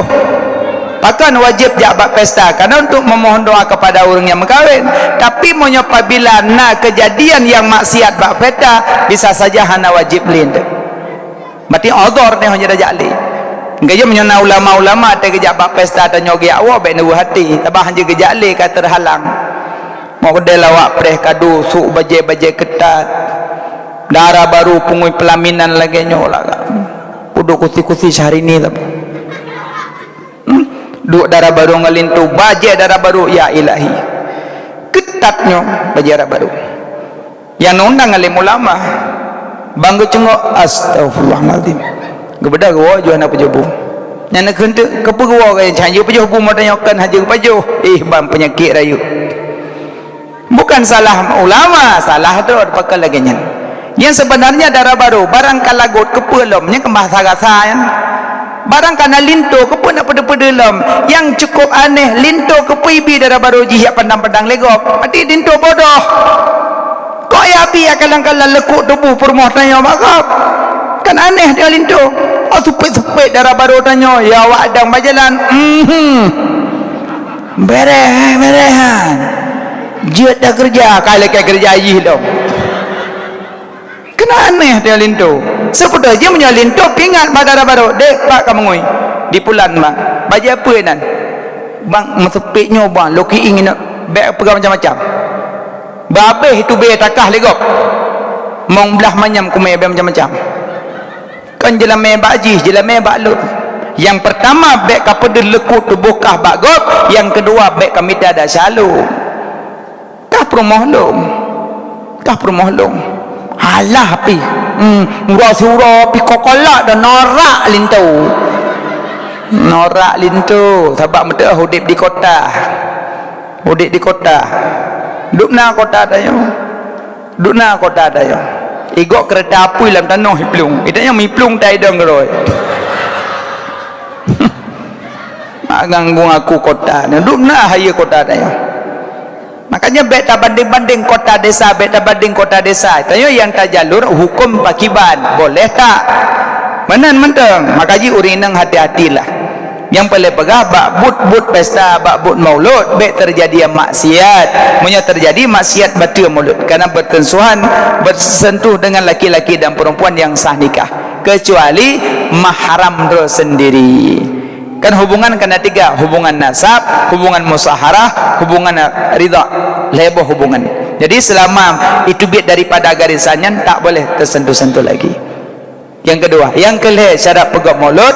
Pakon wajéb jak bak pesta? Karena untuk memohon doa kepada ureueng nyang meukawen. Tapi meunyoe pabila na keujadian nyang maksiat bak pesta, bisa saja hana wajéb lé enteuk. Berarti udhur nyoe hana jak lé. Geuyue meunyoe na ulama-ulama teuh geujak bak pesta tanyoe geujak woe, bék neuweuh até, sabab hana geujak lé ka teuhalang. Model awak preh kadu, sôk bajée-bajée keutat, dara barô, pungui peulaminan lagée nyoe lah. Peuduek kusi-kusi Syahrini lah. Hmm? Duek dara barô ngon linto, bajée dara barô, ya ilahi. Keutat nyoe bajée dara barô. Nyang undang alim ulama. Bang geucungok, "Astagfirullahalazim." Geubeudôh geuwoe, jôh na peujoh bu. Nyang na kheun teuk, "Keupeue geuwoe kayée can jeuet peujoh bu, meutanyoe kan hana jeuet peujoh?" Ih, ban peunyakét rayeuk. Bukan salah ulama, salah droe pakon lagée nyan. Nyang sebenarnya dara barô, barang ka lagot keupeue lom, nyan keumah rasa-rasa nyan. Barang ka na linto, keupeue na peudeuh-peudeuh lom? Nyang cukup aneh, linto keupeue ibi dara barô jih jak pandang-pandang lé gob? Berarti linto bodoh. Kok ya bi ya kalang-kalang leukuk tuboh peurumoh tanyoe bak gob? Kan aneh dia linto. Oh, supet-supet dara barô tanyoe, ya awak dang bajalan. Mhm. Bereh, bereh han. Jeuet dah keureuja, ka lé ka keureuja jih lom. Keunan aneh teuh linto. Seupeutoh jih meunyoe linto pingat bak dara barô, "Dek, pat ka meungui?" "Di pulan, Bang." "Bajée peue nan?" "Bang, meuseupet nyoe, Bang, lôn kieng inong, bék peugah macam-macam. Babeh tubée takah lé gob. Mong blaih manyam kumé bék macam-macam. Kon jeulamé bak jih, jeulamé bak lôn. Nyang peurtama bék ka peudeuh leukuk tuboh kah bak gob, nyang keudua bék ka mita desya lôn." Kah peurumoh lôn. Kah peurumoh lôn. Alah pih. Hmm, uroe siuroe pih kokolak dan norak linto. Norak linto, sabab meuteuoh udeb di kota. Udeb di kota. Dubna kota tanyoe. Dubna kota tanyoe. Igok keureuta apui lam tanoh iplueng. Itanyoe miplueng tai dong keudroe. Mak ganggu aku kota. Dubna hayeue kota tanyoe. Makanya bèk tabandeng-bandeng kota desa, bèk tabandeng kota desa. Tanyoe nyang tajalur huköm pakiban, boleh tak? Meunan mantong. Maka jih ureueng inong hati-hatilah. Nyang paleng peugah bak buet-buet pesta, bak buet maulud, bèk teujadi maksiat. Meunyoe teujadi maksiat, bateue maulud. Karena bersentuhan, bersentuh dengan laki-laki dan perempuan yang sah nikah. Kecuali mahram droe sendiri. Kan hubungan kan ada tiga, hubungan nasab, hubungan musaharah, hubungan ridha. Lhèe boh hubungan. Jadi selama itu biet daripada garisan nyan, tak boleh tersentuh-sentuh lagi. Yang kedua, yang kelhèe syarat peugöt maulud,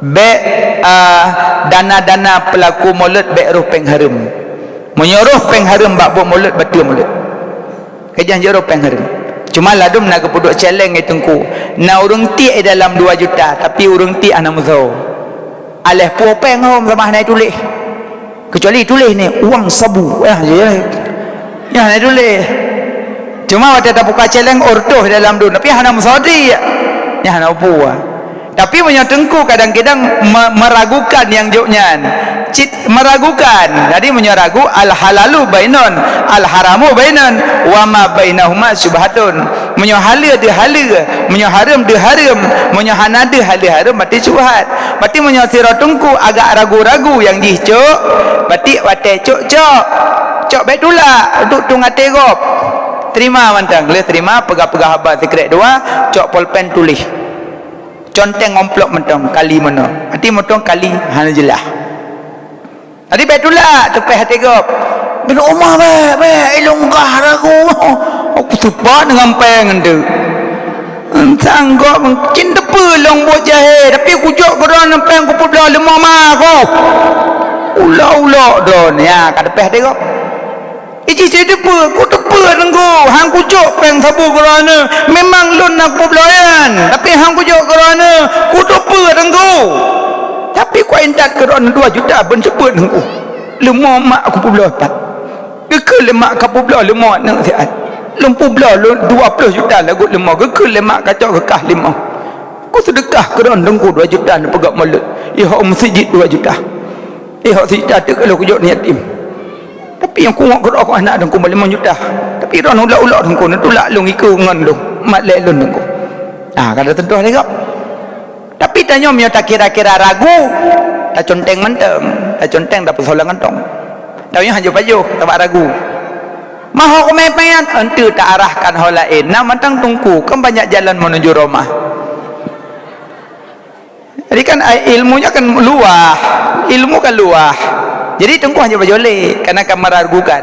bèk, ah, dana-dana pelaku maulud bèk roh péng hareuem. Meunyoe roh péng hareuem bak buet maulud, bateue maulud. Keujang jeuet roh péng hareuem. Cuma ladôm na geupeuduek challenge ngon teungku. Na ureueng tiek dalam dua juta, tapi ureueng tiek hana meusoe. Aléh puwoe péng hom sama hana tuléh. Kecuali tuléh ni, uang sabu. Eh, ya. Ya, hana tuléh. Cuma watèe tabuka challenge, ortoh dalam dum, tapi hana meusoe tiek. Ya, hana puwoe. Tapi meunyoe teungku kadang-kadang me-, meragukan nyang jok nyan. Cit meragukan. Jadi meunyoe ragu, al-halalu bainun, al-haramu bainun, wa ma bainahuma syubhatun. Meunyoe haleue deuh haleue, meunyoe hareuem deuh hareuem, meunyoe hana deuh haleue hareuem, berarti syubhat. Berarti meunyoe sidroe teungku agak ragu-ragu nyang jih cok, berarti watèe cok, cok. Cok bèk tulak, duek tueng até gob. Terima mantong, lheuh terima, peugah-peugah haba sikrek dua, cok polpen tuléh. Conteng amplop mantong, kali meunoe. Até mantong kali hana jeulaih. Jadi bèk tulak, teupèh até gob. Bin Umar bèk, bèk, ilôn gah ragu. Aku seupôt deungon péng nyan teuk. Sanggob cit teupeue lôn buet jahé, tapi kujok keudroe nyan péng kupeubloe leumo ma gob. Ulok-ulok droe nyan, ya, ka teupèh até gob. Iji cit teupeue, kuteupeue teungku, han kujok péng sabu keudroe nyan. Memang lôn na kupeubloe nyan, tapi han kujok keudroe nyan, kuteupeue teungku. Tapi kuintat keudroe nyan dua juta, ban seupôt teungku. Leumo mak kupeubloe pat. Geukheun lé mak kapeubloe leumo aneuk siat. Lôn peubloe lôn dua ploh juta lagot leumo. Geukheun lé mak kacok keu kah leumo. Kuseudeukah keudroe nyan teungku dua juta neupeugöt maulud. Ihok meuseujid dua juta. Ihok sijuta teuk lôn kujok nyan yatim. Tapi nyang kuwok keudroe keu aneuk teungku ban limong juta. Tapi droe nyan ulok-ulok teungku, neutulak lôn ikeue ngon lôn, mat lé lôn teungku. Ah, ka teuntèe lé gob. Tapi tanyoe meunyoe takira-kira ragu, taconteng mantong, taconteng tapeusoe lam kantong. Tanyoe hanjeuet pajoh, tabak ragu. Maho keumeupéngan, enteuk taarahkan ho laén. Na mantong teungku, kan banyak jalan menuju Roma. Jadi kan, ai, ilmunya kan luah. Ilmu kan luah. Jadi teungku hanjeuet pajoh lé, karena ka meragukan.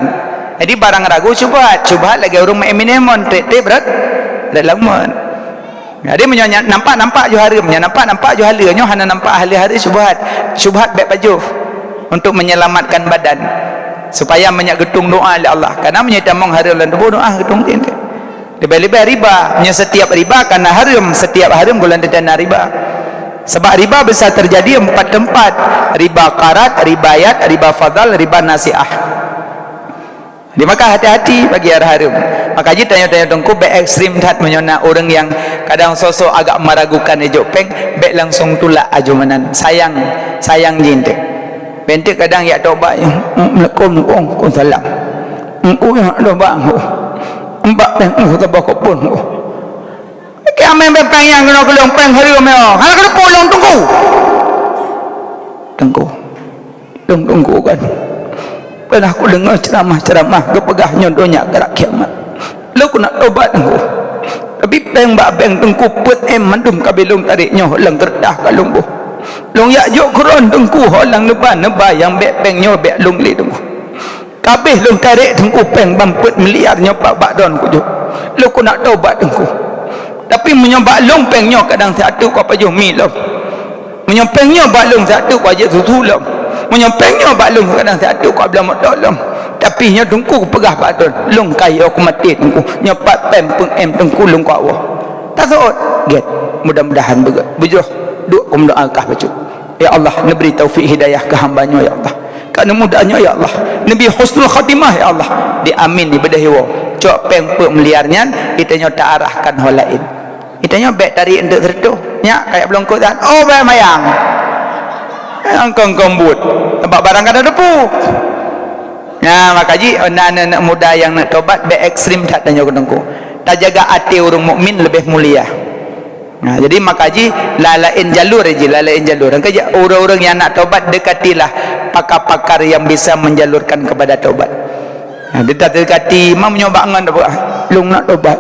Jadi barang ragu syubhat, syubhat lagèe ureueng meu'en minumon, trép-trép brat, brat lam mon. Jadi meunyoe nya-, nampak-nampak ju hareuem, nyoe nampak-nampak ju haleue, nyoe hana nampak haleue-haleue syubhat. Syubhat bèk pajoh untuk menyelamatkan badan. Supaya meunyak geutueng doa lé Allah. Karena meunyoe tamong hareuem lam tuboh doa geutueng teuntèe. Leubeh-leubeh riba. Meunyoe setiap riba kana hareuem, setiap hareuem gohlom teuntèe na riba. Sebab riba bisa terjadi empat tempat. Riba qarad, riba yad, riba fadal, riba nasiah. Di maka hati-hati bagi arah hareuem. Maka jih tanyoe-tanyoe teungku bèk ekstrem that meunyoe na ureueng nyang kadang sosok agak meragukan ijok péng, bèk langsung tulak aju meunan. Sayang, sayang jih enteuk. Bèk enteuk kadang jak tobat, "Assalamualaikum, waalaikumsalam. Engku jak tobat, engku. Empat péng engku saboh kopon, engku." Kiamé péng nyang keunoe keu lôn péng hareuem nyoe. Hana keuneuk pulang teungku. Teungku. Lôn teungku kan. Pernah kudeungoe ceuramah-ceuramah geupeugah nyoe donya gerak kiamat. Lôn keuneuk tobat teungku. Tapi péng bak bank teungku peuet M mandum ka lôn tarek nyoe lam keureutah ka lôn boh. Lôn jak jok keu droen teungku ho lam neuba-neuba nyang bèk péng nyoe bèk lôn lé teungku. Ka abéh lôn tarek teungku péng ban peuet miliar nyoe bak, bak droen kujok. Lôn keuneuk tobat teungku. Tapi meunyoe bak lôn péng nyoe kadang siat teuk kupajoh mi lom. Meunyoe péng nyoe bak lôn siat teuk kuajak susu lom. Meunyoe péng nyoe bak lôn kadang siat teuk kuabloe moto lom. Tapi nyoe teungku kupeugah bak droen, lôn kayô kumaté teungku. Nyoe pat péng peuet M teungku lôn kuwoe. Taseuôt, gèt. Mudah-mudahan beugèt. Beujroh, duek kumeudoa kah bacut. Ya Allah, neubri taufik hidayah keu hamba nyoe, ya Allah. Ka neumudah nyoe, ya Allah. Neubri husnul khatimah, ya Allah. Di amin, di beudôh iwoe. Cok péng peuet miliar nyan, geutanyoe taarahkan ho laén. Geutanyoe bèk tarek enteuk sireutoh. Nyak, kajak beulungkot that. Oh, bèk mayang. Nyang kong-kong buet. Sabab barang ka na teupeue. Nah, maka jih, na aneuk-aneuk muda nyang neuk tobat, bèk ekstrem that tanyoe keu Teungku. Tajaga até ureueng mukmin leubeh mulia. Nah, jadi maka jih, la-, laén jalur jih, la-, laén jalur. Nyang keujeuet, ureueng-ureueng nyang nak tobat, dekatilah pakar-pakar yang bisa menjalurkan kepada tobat. Nah, kita dekati, "Ma meunyoe bak ngon, ah, lôn nak tobat.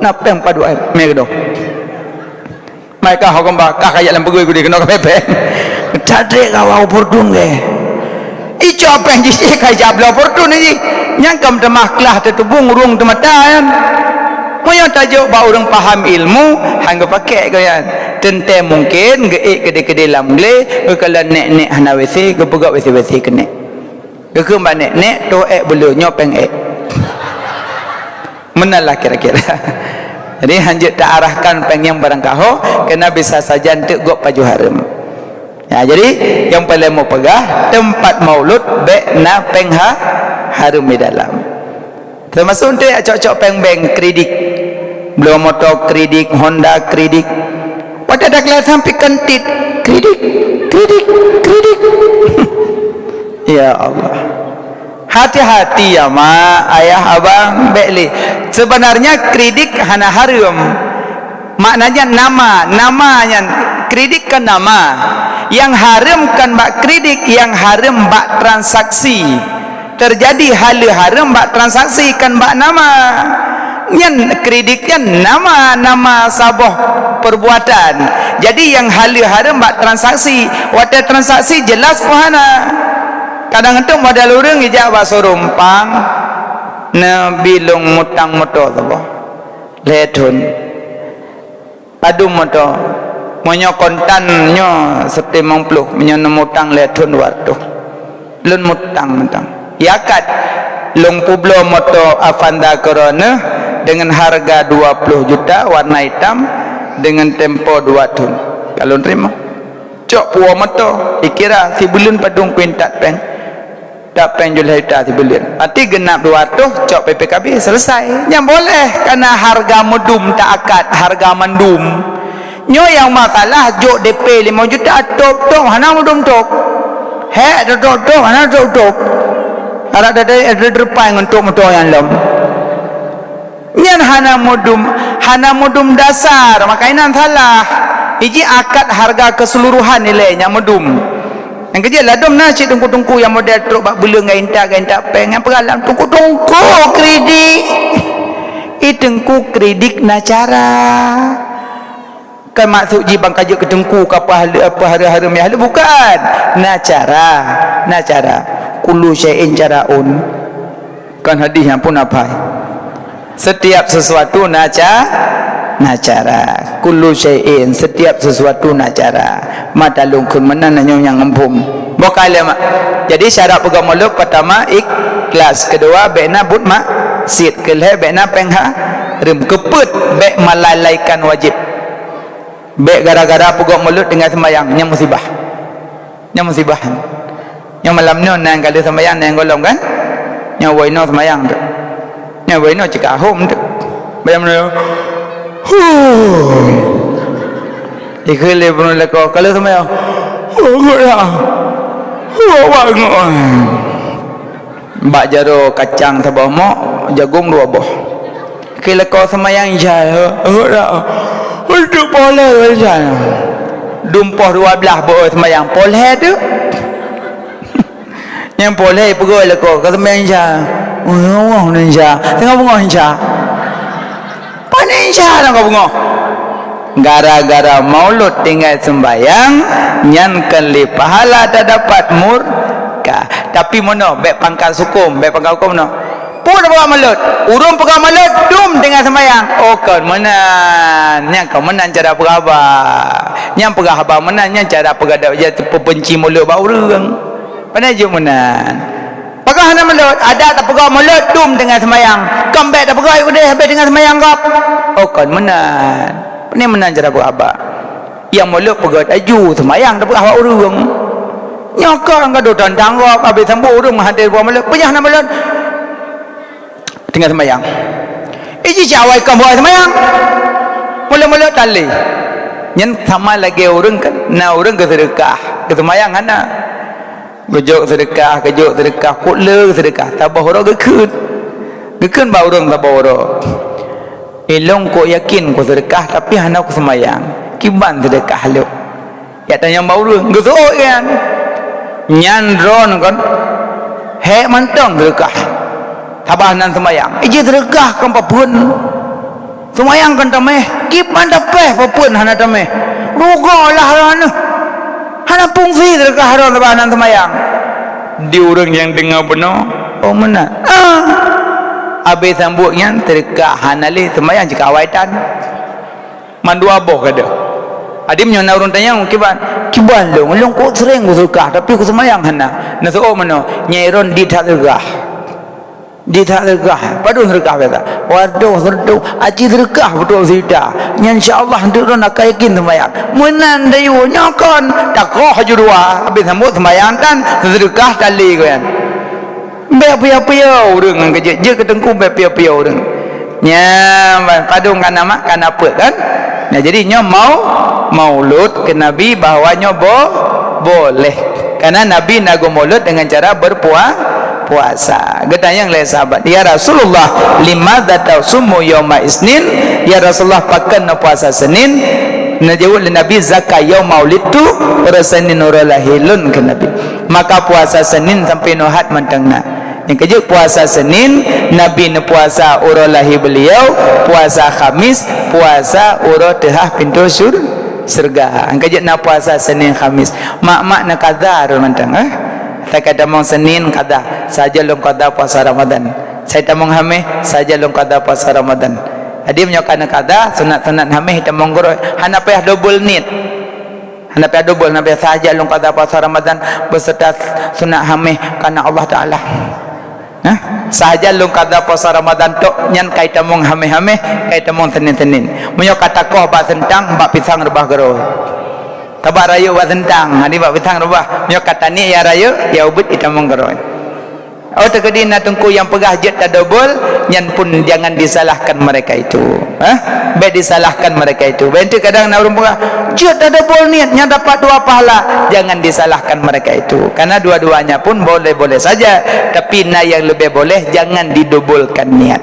Na péng padum ai, mè keudroe." Mereka ho keumbang, kah kajak lam peugui gudi keunoe ka pèng. Cadrek ka wa Fortuner ke. Icok péng jih, ka ijak bloe Fortuner jih. Nyang ka meutamah klah teutubong ureueng teumata nyan. Meunyoe tajok bak ureueng paham ilmu, han geupakèk keu nyan. Teuntèe mungken geuék keudéh-keudéh lam glé, geukalon nèk-nèk hana W C, geupeugöt W C-W C keuneuk. Geukheun bak nèk, "Nèk, toh ék beu lôn, nyoe péng ék." Meunan lah kira-kira. Jadi, hanjeuet taarahkan péng nyang barangkaho, keureuna bisa sajan teuk gob pajoh hareuem. Ya, jadi, nyang paleng meupeugah, teumpat maulud bèk na péng ha-, hareuem di dalam. Teumasuk enteuk cok-cok péng bank, kredit. Bloe moto kredit, Honda kredit. Watèe takalon sampé kantit, kredit, kredit, kredit. Ya Allah. Hati-hati ya, Mak, Ayah, Abang, bèk lé. Sebenarnya kredit hana hareuem. Maknanya nama, nama nyan kredit kan nama. Nyang hareuem kan bak kredit, nyang hareuem bak transaksi. Teujadi haleue hareuem bak transaksi kan bak nama. Nyan kredit nyan nama, nama saboh perbuatan. Jadi nyang haleue hareuem bak transaksi. Watèe transaksi jelas peue hana. Kadang tu model ureueng ijak bak showroom pang, neubi lôn mutang moto saboh. Lhèe thôn. Padum moto. Meunyoe kontan nyoe seutimong ploh, meunyoe neumutang lhèe thôn dua reutôh. Lôn mutang mantong. Yakat, lôn peubloe moto Avanza keudroe neuh deungon hareuga dua ploh juta, warna itam, deungon tempo dua thôn. Ka lôn teurimong. Cok puwoe moto, ikira sibuleuen padum kuintat péng. Dapéng jeuet lhèe juta sibuleuen. Berarti geunap dua reutôh cok P P K B, selesai. Nyan boleh, karena hareuga meudum teuakad, hareuga mandum. Nyoe nyang masalah jok D P limong juta, top-top, hana meudum top. Hék, top-top, hana top-top. Adak dada, dada depan ngon top moto nyang lom. Nyan hana meudum, hana meudum dasar, maka inan salah. Iji akad hareuga keseluruhan nilai nyang meudum. Nyang keujeuet ladôm na cit teungku-teungku nyang model trok bak buleuen ngon intat, ngon intat péng, nyang peugah lam teungku-teungku kredit. I teungku kredit na cara. Kan maksud jih ban ka jeuet keu teungku ka peuhara-, peuhara hareuem yah lé, bukan. Na cara, na cara. Kullu syai'in syara'un. Kan hadis nyang pun apai. Setiap sesuatu na ca-, na cara. Kullu syai'in, setiap sesuatu na cara. Mata lungkun meunan nyoe nyang muphom. Boh kali mak. Jadi syarat peugah mulod pertama ikhlas, kedua bèk na buet maksiet, keulhèe bèk na péng hareuem, keupeuet bèk melalaikan wajib. Bèk gara-gara peugah mulod tinggai seumayang, nyan musibah. Nyan musibah. Nyoe malam nyoe na nyang ka lheueh seumayang, na nyang gohlom kan? Nyoe woe inoe seumayang tu. Nyoe woe inoe cit ka hom tu. Bayang mana? Huh. Ikheun lé bunoe lakoe, ka lheueh seumayang. Huh, huh, huh. Huh, huh, huh. Bak jaroe kacang saboh mok, jagong dua boh. Keu lakoe seumayang Isya, heuet dak? Untuk poh lhèe Isya. Dum poh dua blaih beu seumayang poh lhèe tu. Nyang poh lhèe peugah lakoe ka seumayang Isya. Oh, oh, Isya. Tengah beungoh Isya. Pane Isya tengah beungoh. Gara-gara maulud tinggai sembayang, nyan kon lé pahala tadapat murka. Tapi meunoe, bèk pangkat huköm, bèk pangkat huköm meunoe. Peue tapeugah mulod? Ureueng peugah mulod dum tinggai sembayang. Oh, kon meunan. Nyan kon meunan cara peugah haba. Nyan peugah haba meunan, nyan cara peugah dak jeuet peubenci mulod bak ureueng. Pane jeuet meunan. Peugah hana mulod, adak tapeugah mulod dum tinggai seumayang. Kon bèk tapeugah udeh habéh tinggai seumayang gob. Oh, kon meunan. Pane meunan cara peugah haba. Nyang mulod peugah aju seumayang tapeugah bak ureueng. Nyoe kon ka dua tantang gob, habéh sambot ureueng meuhadé buah mulod. Peugah hana mulod. Tinggai seumayang. Iji cawai kon buah seumayang. Mulod-mulod talé. Nyan sama lagèe ureueng kan, na ureueng geuseudeukah, geuseumayang hana. Geujok seudeukah, geujok seudeukah, kok le seudeukah, saboh uroe geukheun. Geukheun bak ureuëng saboh uroe. Ilong kok yakin ku seudeukah, tapi hana ku seumayang. Kiban seudeukah lok. Yak tanyong bak ureuëng, geuseuôt nyan. Nyan droeneuh kon, hék mantong seudeukah. Sabab hana seumayang. Iji seudeukah kon papeuen. Seumayang kon tameh, kiban tapeh papeuen hana tameh. Rugoe lah droeneuh. Hana fungsi seudeukah droeneuh sabab hana seumayang. Di ureuëng nyang deungoe bunoe, oh meunan. Ah. Abéh sambot nyan seudeukah hana lé, seumayang cit ka awai tan. Mandua boh ka deuh. Adim nyoe na ureuëng tanyong kiban, kiban lôn, lôn kok seuréng ku seudeukah, tapi ku seumayang hana. Neuseuôt meunoe, nyai droen di that seudeukah. Di that seudeukah, padum seudeukah biasa. Wadoh, seudeukah, aci seudeukah beutôi seujuta. Nyan insya Allah, untuk droen akan yakin seumayang. Meunan dayuh, nyoe kon, takoh ju dua, habéh sambot seumayang tan, seudeukah tali ko nyan. Bék piyo-piyo ureuëng ngon keujeuet, jeuet keu teungku bék piyo-piyo ureuëng. Nyan, padum kana mak, kana peuet kan? Nah, jadi nyoe mau, maulud keu Nabi bahwa nyoe bo-, boleh. Karena Nabi na geumaulud dengan cara berpua-, puasa. Geutanyong lé sahabat, "Ya Rasulullah, limadza tasumu yauma isnin?" Ya Rasulullah, pakon na puasa Senin? Neujaweueb lé Nabi, "Zaka yauma ulidtu," uroe Senin uroe lahé lôn keu Nabi. Maka puasa Senin sampai nyoe hat mantong na. Nyang keujeuet puasa Senin, Nabi neupuasa uroe lahé beuliau, puasa Khamis, puasa uroe teuhah pintoe syur-, syeuruga. Nyang keujeuet na puasa Senin Khamis. Mak-mak na kada rot mantong, eh? Sakai tamong Senin kada, saja lôn kada puasa Ramadan. Sai tamong Hameh, saja lôn kada puasa Ramadan. Jadi meunyoe kana kada, sunat-sunat Hameh tamong keudroe. Hana payah dobol niet. Hana payah dobol, hana payah saja lôn kada puasa Ramadan beserta sunat Hameh karena Allah Taala. Nah, sahaja lôn kada puasa Ramadan tok nyan kai tamong Hameh-Hameh, kai tamong Senin-Senin. Meunyoe ka takoh bak seuntang, bak pisang reubah keudroe. Tabak rayeuk bak seuntang, jadi bak pisang reubah. Meunyoe ka taniet ya rayeuk, ya ubit itamong keudroe. Oh, teukeudi na teungku nyang peugah jeuet tadobol, nyan pun jangan disalahkan mereka itu. Hah? Bék disalahkan mereka itu. Bék kadang na ureuëng peugah, "Jeuet tadobol niet, nyan dapat dua pahala." Jangan disalahkan mereka itu. Karena dua-duanya pun boleh-boleh saja, tapi na nyang leubeh boleh, jangan didobolkan niet.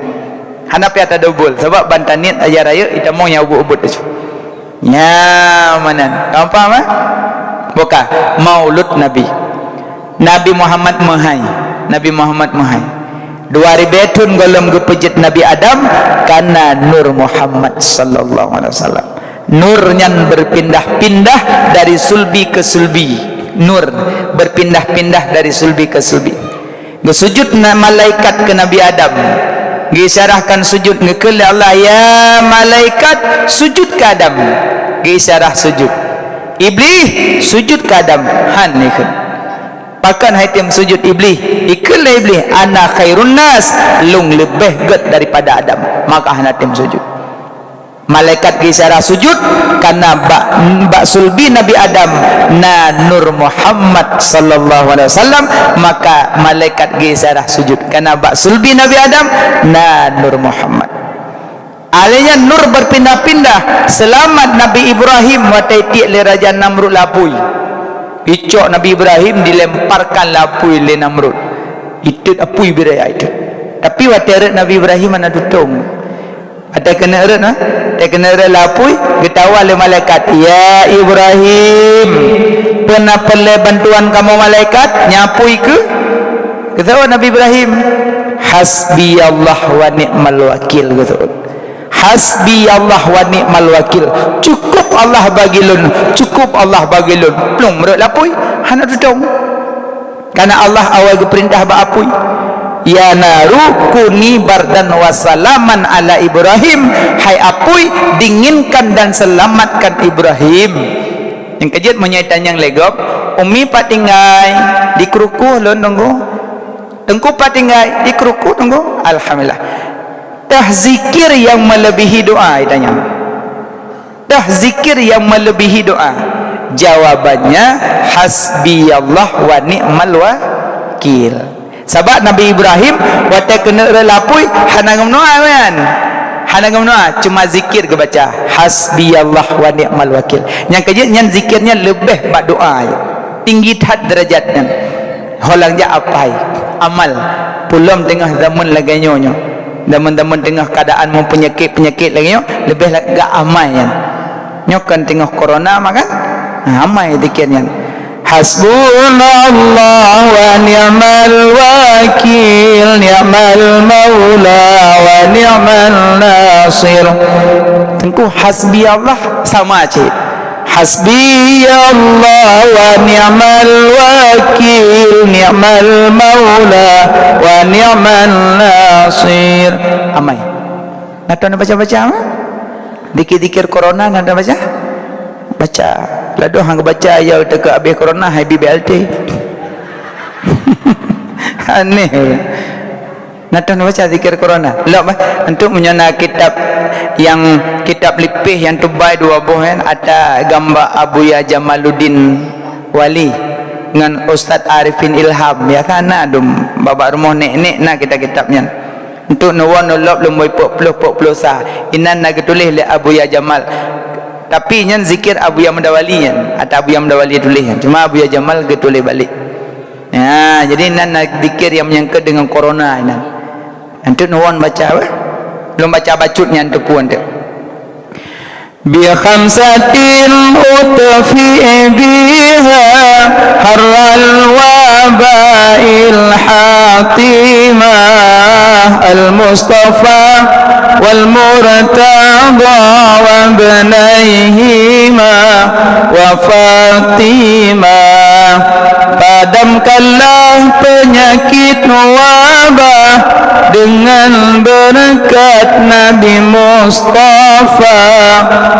Hana payah tadobol, sabab ban taniet ya rayeuk itamong nyang ubit-ubit tu. Nyan meunan. Kamu paham, eh? Bukan. Maulud Nabi. Nabi Muhammad meuhai. Nabi Muhammad meuhai. Dua ribée thon gohlom geupeujeuet Nabi Adam, karena nur Muhammad sallallahu alaihi wasallam. Nur nyan berpindah-pindah dari sulbi ke sulbi. Nur berpindah-pindah dari sulbi ke sulbi. Geusujut na malaikat keu Nabi Adam. Geuisyarahkan sujut, geukheun lé Allah, "Ya malaikat, sujut keu Adam." Geuisyarah sujut. "Iblih, sujut keu Adam." Han ikheun. Pakon han item sujut Iblih? Ikheun lé Iblih, "Ana khairun nas, lôn leubeh gét daripada Adam." Maka hana tem sujut. Malaikat geuisyarah sujut, karena bak, bak sulbi Nabi Adam na Nur Muhammad sallallahu alaihi wasallam, maka malaikat geuisyarah sujut, karena bak sulbi Nabi Adam na Nur Muhammad. Alheuh nyan nur berpindah-pindah, seulamat Nabi Ibrahim watée tiek lé Raja Namrud lapui. Icok Nabi Ibrahim dilemparkan lapui lé Namrud. Itot apui biraya itot. Tapi watée rot Nabi Ibrahim hana tutong. Watée keuneuk rot, ha? Watée keuneuk rot lapui, geutawa lé malaikat, "Ya Ibrahim, peue na peureulée bantuan kamoe malaikat? Nyan apui keuh?" Geuseuôt Nabi Ibrahim, "Hasbiyallah wa ni'mal wakil," geuseuôt. "Hasbiyallah wa ni'mal wakil." Cukup Allah bagi lôn, cukup Allah bagi lôn. Plueng meurot lapui, hana tutong. Karena Allah awai geupeurintah bak apui, "Ya naru kuni bardan wa salaman ala Ibrahim." Hai apui, dinginkan dan selamatkan Ibrahim. Nyang keujeuet meunyoe tanyong lé gob, "Umi pat tinggai?" "Di kruku lôn tunggu." "Teungku pat tinggai?" "Di kruku tunggu." Alhamdulillah. Tah zikir yang melebihi doa, itanya. Tah zikir yang melebihi doa. Jawabannya, "Hasbiyallah wa ni'mal wakil." Sabab Nabi Ibrahim, watée keuneuk rot lapui, hana geumeudoa, kan? Hana geumeudoa, cuma zikir geubaca, "Hasbiyallah wa ni'mal wakil." Nyang keujeuet nyan zikir nyan leubeh bak doa, tinggi that derajat nyan. Ho lheueh jak apai, amal. Peulom teungoh zaman lagée nyoe nyoe. Zaman-zaman teungoh keadaan meupeunyakét-peunyakét lagée nyoe, leubeh la-, gak amai nyan. Nyoe kan teungoh corona mah kan? Ha, amai zikir nyan. Hasbunallah wa ni'mal wakil, ni'mal maula wa ni'mal nasir. Teungku, hasbi Allah sama cit. Hasbi Allah wa ni'mal wakil, ni'mal maula wa ni'man nasir. Amai. Na tahu na baca-baca apa? Dikir-dikir corona na tahu baca? Baca. Ladoh hang baca ya utak habis corona hai B B L T. Aneh. Na tahu na baca zikir corona? Lok bah, untuk meunyoe na kitab nyang kitab lipéh nyang teubai dua boh nyan, ata gambar Abuya Jamaluddin Wali ngon Ustaz Arifin Ilham. Biasa na dum bak rumoh nek-nek na kitab-kitab nyan. Untuk neuwoe neulop lumboi peuet ploh peuet ploh sa. Inan na geutuléh lé Abuya Jamal. Tapi nyan zikir Abuya Muda Wali nyan, ata Abuya Muda Wali tuléh nyan. Cuma Abuya Jamal geutuléh balek. Ya, jadi nan na zikir nyang menyangkut dengan corona nan. Antuk nuwon baca apa? Belum baca bacut nyan teupeu antuk. Bi khamsatin utfi biha harral wabail hatimah, al Mustafa wal Murtada wa ibnaihima wa Fatimah. Padamkanlah penyakit wabah dengan berkat Nabi Mustafa,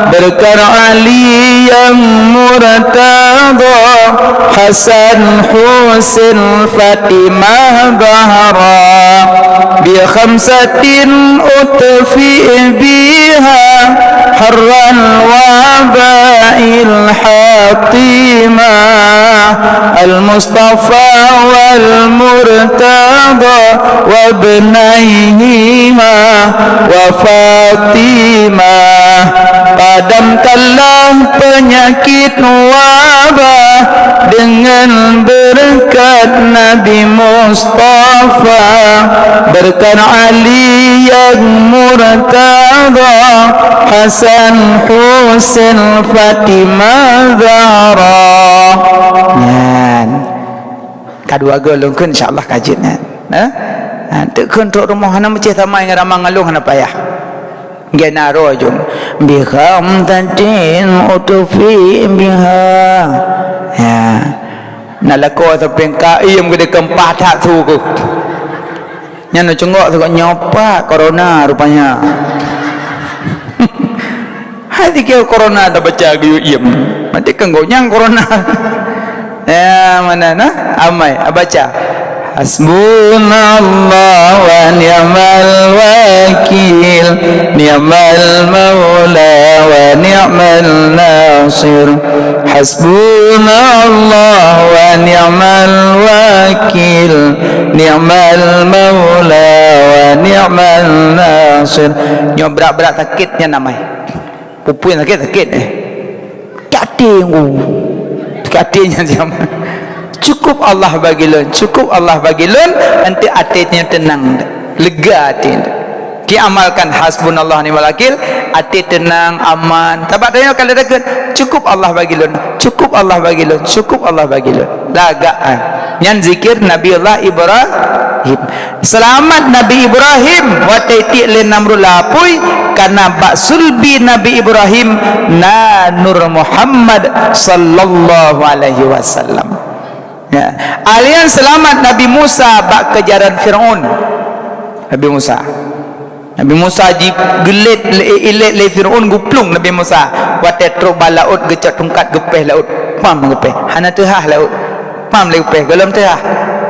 berkat Ali yang murtada, Hasan, Husin, Fatimah, Zahra. Bi khamsatin utfi biha harral wabail hatimah, al Mustafa wal Murtada wa ibnaihima wa Fatimah. Padamkanlah penyakit wabah dengan berkat Nabi Mustafa, berkat Ali yang murtada, Hasan, Husin, Fatimah, Zahra. Nyan. Ka dua go lôn kheun, insya Allah ka jeuet nyan. Eh? Ha, teuk kheun trok rumoh hana meucéh tamai ngon ramang ngalong hana payah. Gena roh jong. Bi khamsatin utfi biha. Ya. Nak lakoe sampai ka iem geude keumpah that su keuh. Nyan cunggok sigoe nyoe pat corona rupanya. Hai dikira corona tabaca geuyue iem. Mati kan gok nyang corona. Ya, mana nah? Amai, abaca. Hasbunallah wa ni'mal wakil, ni'mal maula wa ni'mal nasir. Hasbunallah wa ni'mal wakil, ni'mal maula wa ni'mal nasir. Nyoe brat-brat sakét nyan amai. Pupui sakét-sakét, eh. Katé ngu. Katé nyan siapa? Cukup Allah bagi lôn, cukup Allah bagi lôn, nanti até nyan tenang, lega até. Ki amalkan hasbunallah ni'mal wakil, até tenang, aman. Sabab tanyoe kalau dekat, cukup Allah bagi lôn, cukup Allah bagi lôn, cukup Allah bagi lôn. Lagak, ah. Nyan zikir Nabi Allah Ibrahim. Seulamat Nabi Ibrahim watée tiek lé Namrud lam apui, karena bak sulbi Nabi Ibrahim na Nur Muhammad sallallahu alaihi wasallam. Ya. Alian seulamat Nabi Musa bak keujaran Firaun. Nabi Musa. Nabi Musa jigeulét lé, ilét lé Firaun geuplueng Nabi Musa. Watée trok bak laôt geucok tungkat geupéh laôt. Pam geupéh. Hana teuhah laôt. Pam lé geupéh, gohlom teuhah.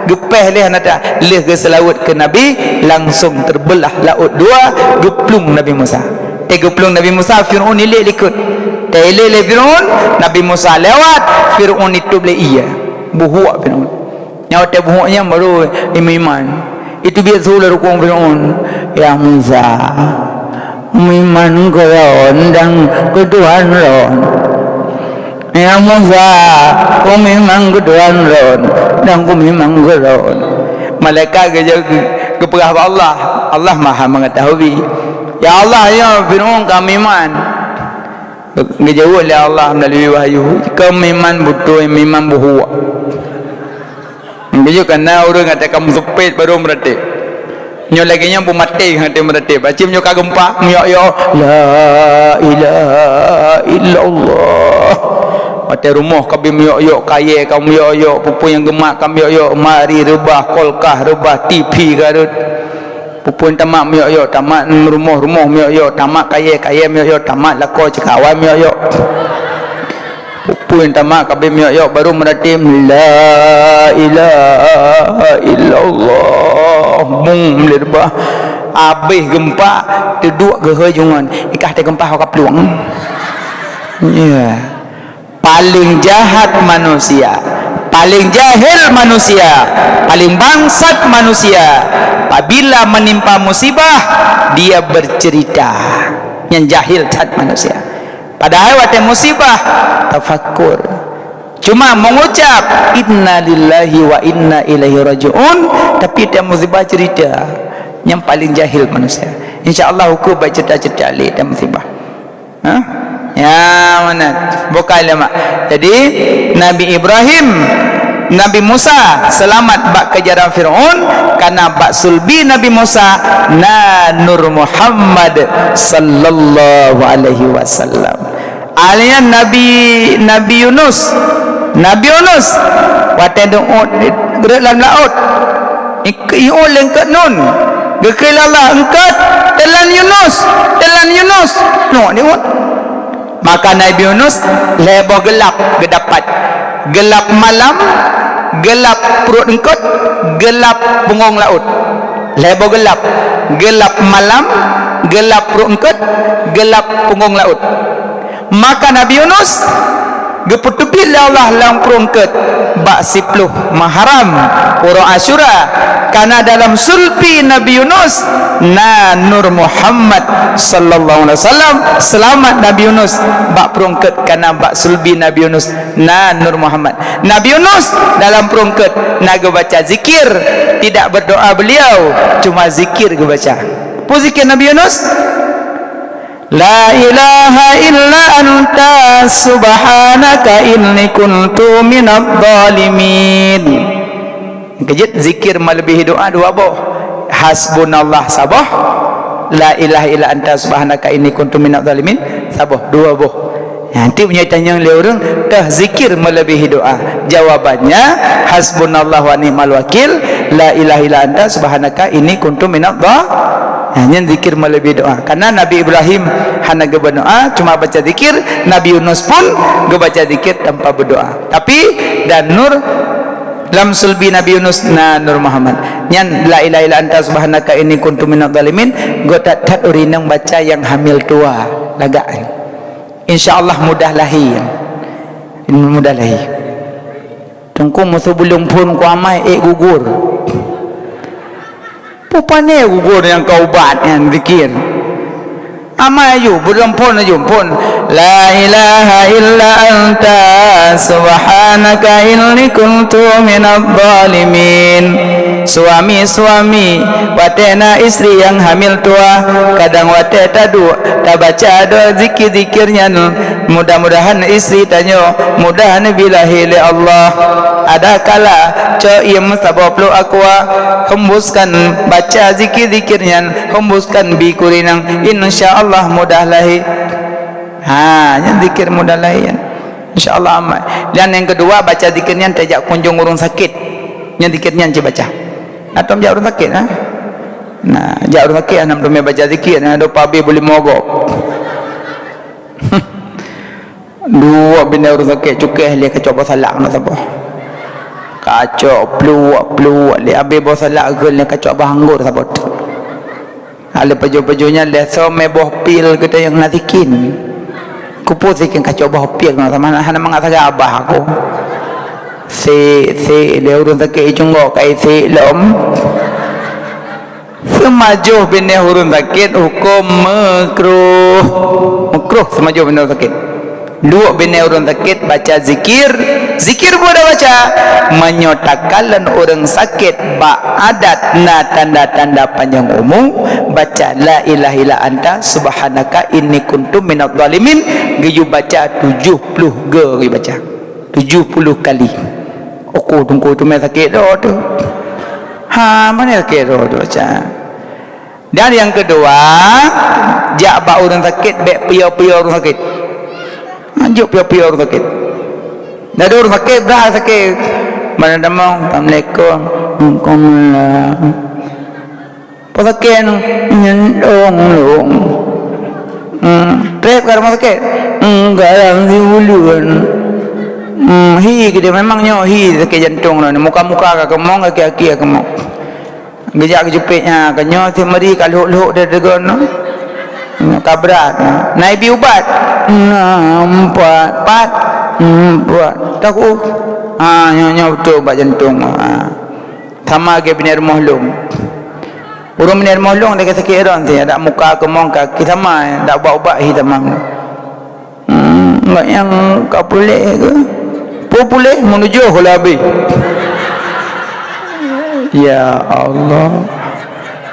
Geupéh lé hana teuhah. Lheueh geuseulaweuet keu Nabi, langsong teubeulah laôt dua, geuplueng Nabi Musa. Teuh geuplueng Nabi Musa, Firaun ilét likot. Teuh ilét lé Firaun, Nabi Musa lewat, Firaun itôb lé ié. Buhok Firaun. Nyoe watée buhok nyan baru iman-iman. Itu biasa ulah rukung Firaun. Ya Musa, iman keu lôn dan keu Tuhan lôn. "Ya Musa, kami memang keu Tuhan lôn, dan kami memang keu lôn." Malaikat geujaweueb, geupeugah bak Allah, Allah Maha Mengetahui. "Ya Allah, ya Firaun, kami man." Geujaweueb lé Allah meulalu wahyu, "Kami man beutôi, memang buhuk." Beujeuet kana ureuëng até ka meuseupet baru meuratéb. Nyoe lagée nyoe peumaté até meuratéb. Aci meunyoe ka geumpa, meuyok-yok, "La ilaha illallah." Watée rumoh ka bi meuyok-yok, kayée ka meuyok-yok, peue-peue nyang geumat ka meuyok-yok, mari reubah, kulkas reubah, T V ka rhot. Peue-peue tamat meuyok-yok, tamat rumoh, rumoh meuyok-yok, tamat kayée, kayée meuyok-yok, tamat lakoe ceukawan meuyok-yok. Peue-peue tamat ka bi meuyok-yok baru meuratéb, "La ilaha illallah." Bung, meuleubah. Habéh geumpa, teuduek geuhôi jungon. Ikah teugeumpa ho ka plueng. Ya. Paling jahat manusia, paling jahil manusia, paling bangsat manusia, apabila menimpa musibah, dia bercerita. Nyan jahil that manusia. Padahai watée musibah, tafakur. Cuma mengucap, "Inna lillahi wa inna ilaihi raji'un," tapi watée musibah cerita. Nyang paling jahil manusia. Insya Allah, ukeue baca cerita-cerita lé watée musibah. Ha? Ya, mana? Bukan lemak. Jadi, Nabi Ibrahim, Nabi Musa selamat bak kejaran Firaun, karena bak sulbi Nabi Musa na Nur Muhammad sallallahu alaihi wasallam. Alian Nabi, Nabi Yunus, Nabi Yunus watée deuôt rot lam laôt, iôt lé eungkôt nun. Geukheun lé Allah, "Eungkôt, teulan Yunus, teulan Yunus." Nyoe diôt. Maka Nabi Yunus lhée boh geulab geudapat. Geulab malam, geulab pruet eungkôt, geulab punggong laôt. Lhée boh geulab, geulab malam, geulab pruet eungkôt, geulab punggong laôt. Maka Nabi Yunus geupeuteubiet lé Allah lam pruet eungkôt bak siploh Muharram, uroe Asyura, karena dalam sulbi Nabi Yunus na Nur Muhammad sallallahu alaihi wasallam. Seulamat Nabi Yunus bak pruet eungkôt karena bak sulbi Nabi Yunus na Nur Muhammad. Nabi Yunus dalam pruet eungkôt na geubaca zikir, tidak berdoa beliau, cuma zikir geubaca. Peue zikir Nabi Yunus? "La ilaha illa anta subhanaka inni kuntu minadh dhalimin." Keujeuet zikir meuleubeh doa dua boh. Hasbunallah saboh, la ilaha illa anta subhanaka inni kuntu minadh dhalimin saboh, dua boh. Nanti meunyoe tanyong lé ureuëng, "Teuh zikir meuleubeh doa?" Jawabannya, "Hasbunallah wa ni'mal wakil, la ilaha illa anta subhanaka inni kuntu minadh dha-," Nah, nyan zikir meuleubeh doa. Karena Nabi Ibrahim hana geuba doa, cuma baca zikir, Nabi Yunus pun geubaca zikir tanpa berdoa. Tapi dan nur lam sulbi Nabi Yunus na Nur Muhammad. Nyan la ilaha illa anta subhanaka inni kuntu minadh dhalimin, göt that-that ureuëng nyang baca nyang hamil tuha lagak. Insya Allah mudah lahé. Mudah lahé. Teungku meusu buleuen phon ku amai ék gugur. Peue pané gugur nyang ka ubat nyan zikir. Amai aju, buleuen phon aju, phon. La ilaha illa anta subhanaka inni kuntu minadh dhalimin. Suami-suami, watée na istri nyang hamil tuha, kadang watée taduek, tabaca doa zikir-zikir nyan, mudah-mudahan istri tanyoe mudah neubi lahé lé Allah. Adakala cok iem saboh pluek aqua, hembuskan baca zikir-zikir nyan, hembuskan bi kurinang, insya Allah mudah lahé. Ha, nyan zikir mudah lahé nyan. Insya Allah aman. Dan nyang keudua, baca zikir nyan tajak kunjong ureuëng sakét. Nyan zikir nyan cit baca. Nah, tom jak ureuëng sakét, ha? Nah, jak ureuëng sakét, hana meuteumé baca zikir, nah, dopa bi buli mogok. Dua bina ureuëng sakét cukéh lé kacok boh salak na saboh. Kacok pluak-pluak lé abéh boh salak geul lé kacok boh anggur saboh. Alé pajoh-pajoh nyan lé soe mé boh pil geutanyoe na sikin. Kupu sikin kacok boh pil na sama hana mangat sagai abah aku. Sik, sik lé ureuëng sakét icunggok kai sik lom. Seumajoh binéh ureuëng sakét huköm meukruh. Meukruh seumajoh binéh ureuëng sakét. Duek binéh ureuëng sakét baca zikir. Zikir peue tabaca? Meunyoe takalon ureuëng sakét bak adat na tanda-tanda panjang umu, baca la ilaha illa anta subhanaka inni kuntu minadh dhalimin, geuyue baca tujoh ploh go geuyue baca. Tujoh ploh kali. Oko tungku tu mé sakét doh tu. Ha, mana sakét doh tu baca. Dan nyang keudua, jak bak ureuëng sakét, bék piyo-piyo ureuëng sakét. Hanjeuet piyo-piyo ureuëng sakét. Dah ada ureuëng sakét, brat sakét. Mana damong, assalamualaikum. Waalaikumsalam. Apa sakét? Nyentong lôn. Hmm, trép ka rumah sakét? Enggak lah, masih ulun. Hmm, hi kita memang nyoh hi sakét jantong lah. Muka-muka ka kemong, kaki-kaki ka kemong. Geujak geujupét nya, ka nyoe si meri ka lhok-lhok dari degon tu. Ka brat. Naibi ubat. Nampak pat. Empat. Tahu. Ha, nyoe nyoe betul ubat jantong. Ha. Sama lagèe binéh rumoh lôn. Ureuëng binéh rumoh lôn lagèe sakét ron si, ada muka kemong kaki sama, dak ubat-ubat hi sama. Hmm, nggak nyang ka puléh ke? Peue puléh meunujôh lah habéh. Ya Allah.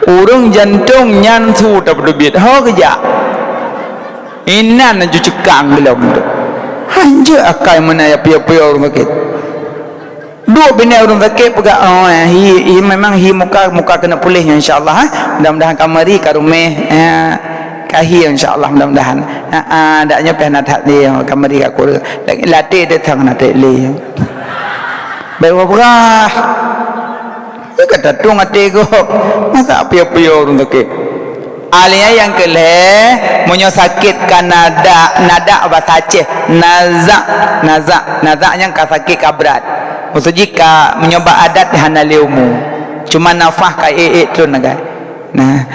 Ureuëng jantong nyan su tapeudubiet. Ho geujak. Inan laju ceukang geulom tu. Hanjeuet akai meunan ya piyo-piyo ureuëng sakét. Duek binéh ureuëng sakét peugah, "Oh, hi, hi memang hi muka, muka keuneuk puléh nyoe insya Allah, ha. Mudah-mudahan ka meri ka ruméh, eh, ka hi insya Allah mudah-mudahan." Ha, ha, dak nyoe pih na that lé, ka meri ka kureueng. Dak latih teuh thang na that lé. Baik beurah. Nyoe ka tatung até gob. Masa piyo-piyo ureuëng sakét. Alia nyang keu lhèe, meunyoe sakét ka nadak, nadak basa Aceh, nazak, nazak, nazak nyang ka sakét ka brat. Maksud jih ka meunyoe bak adat hana lé umu. Cuma nafah ka ék-ék trôn agak. Nah.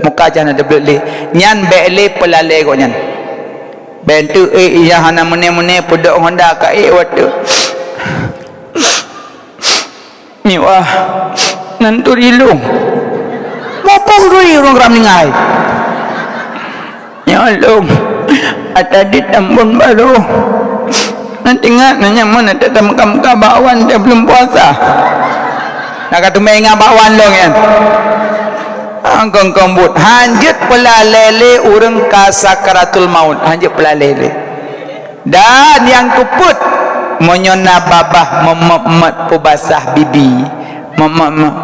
Muka jangan ada belut lé. Nyan bék lé peulalé gobnyan. Bék teuk ék nyang hana meuné-meuné peudok honda ka ék watèe. Miwah nan turi lôn. Muphom turi ureuëng ram ninggai. Ya Allah. Ata di tambon baru. Nanti ingat nanya mana tak tamka-mka bakwan dia belum puasa. Nak kata main ingat bakwan dong kan. Angkong kombut. Hanjeuet peulalé lé ureuëng ka sakaratul maut. Hanjeuet peulalé lé. Dan nyang keupeuet, meunyoe na babah meumot-mot peubasah bibi, meumot-mot,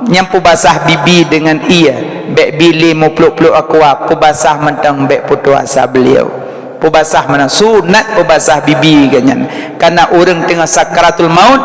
nyang peubasah bibi deungon ie, bék bi lé mupluek-pluek aqua, peubasah mantong bék putôh asa beuliau. Peubasah mantong sunat peubasah bibi geuh nyan. Kareuna ureuëng teungoh sakaratul maut,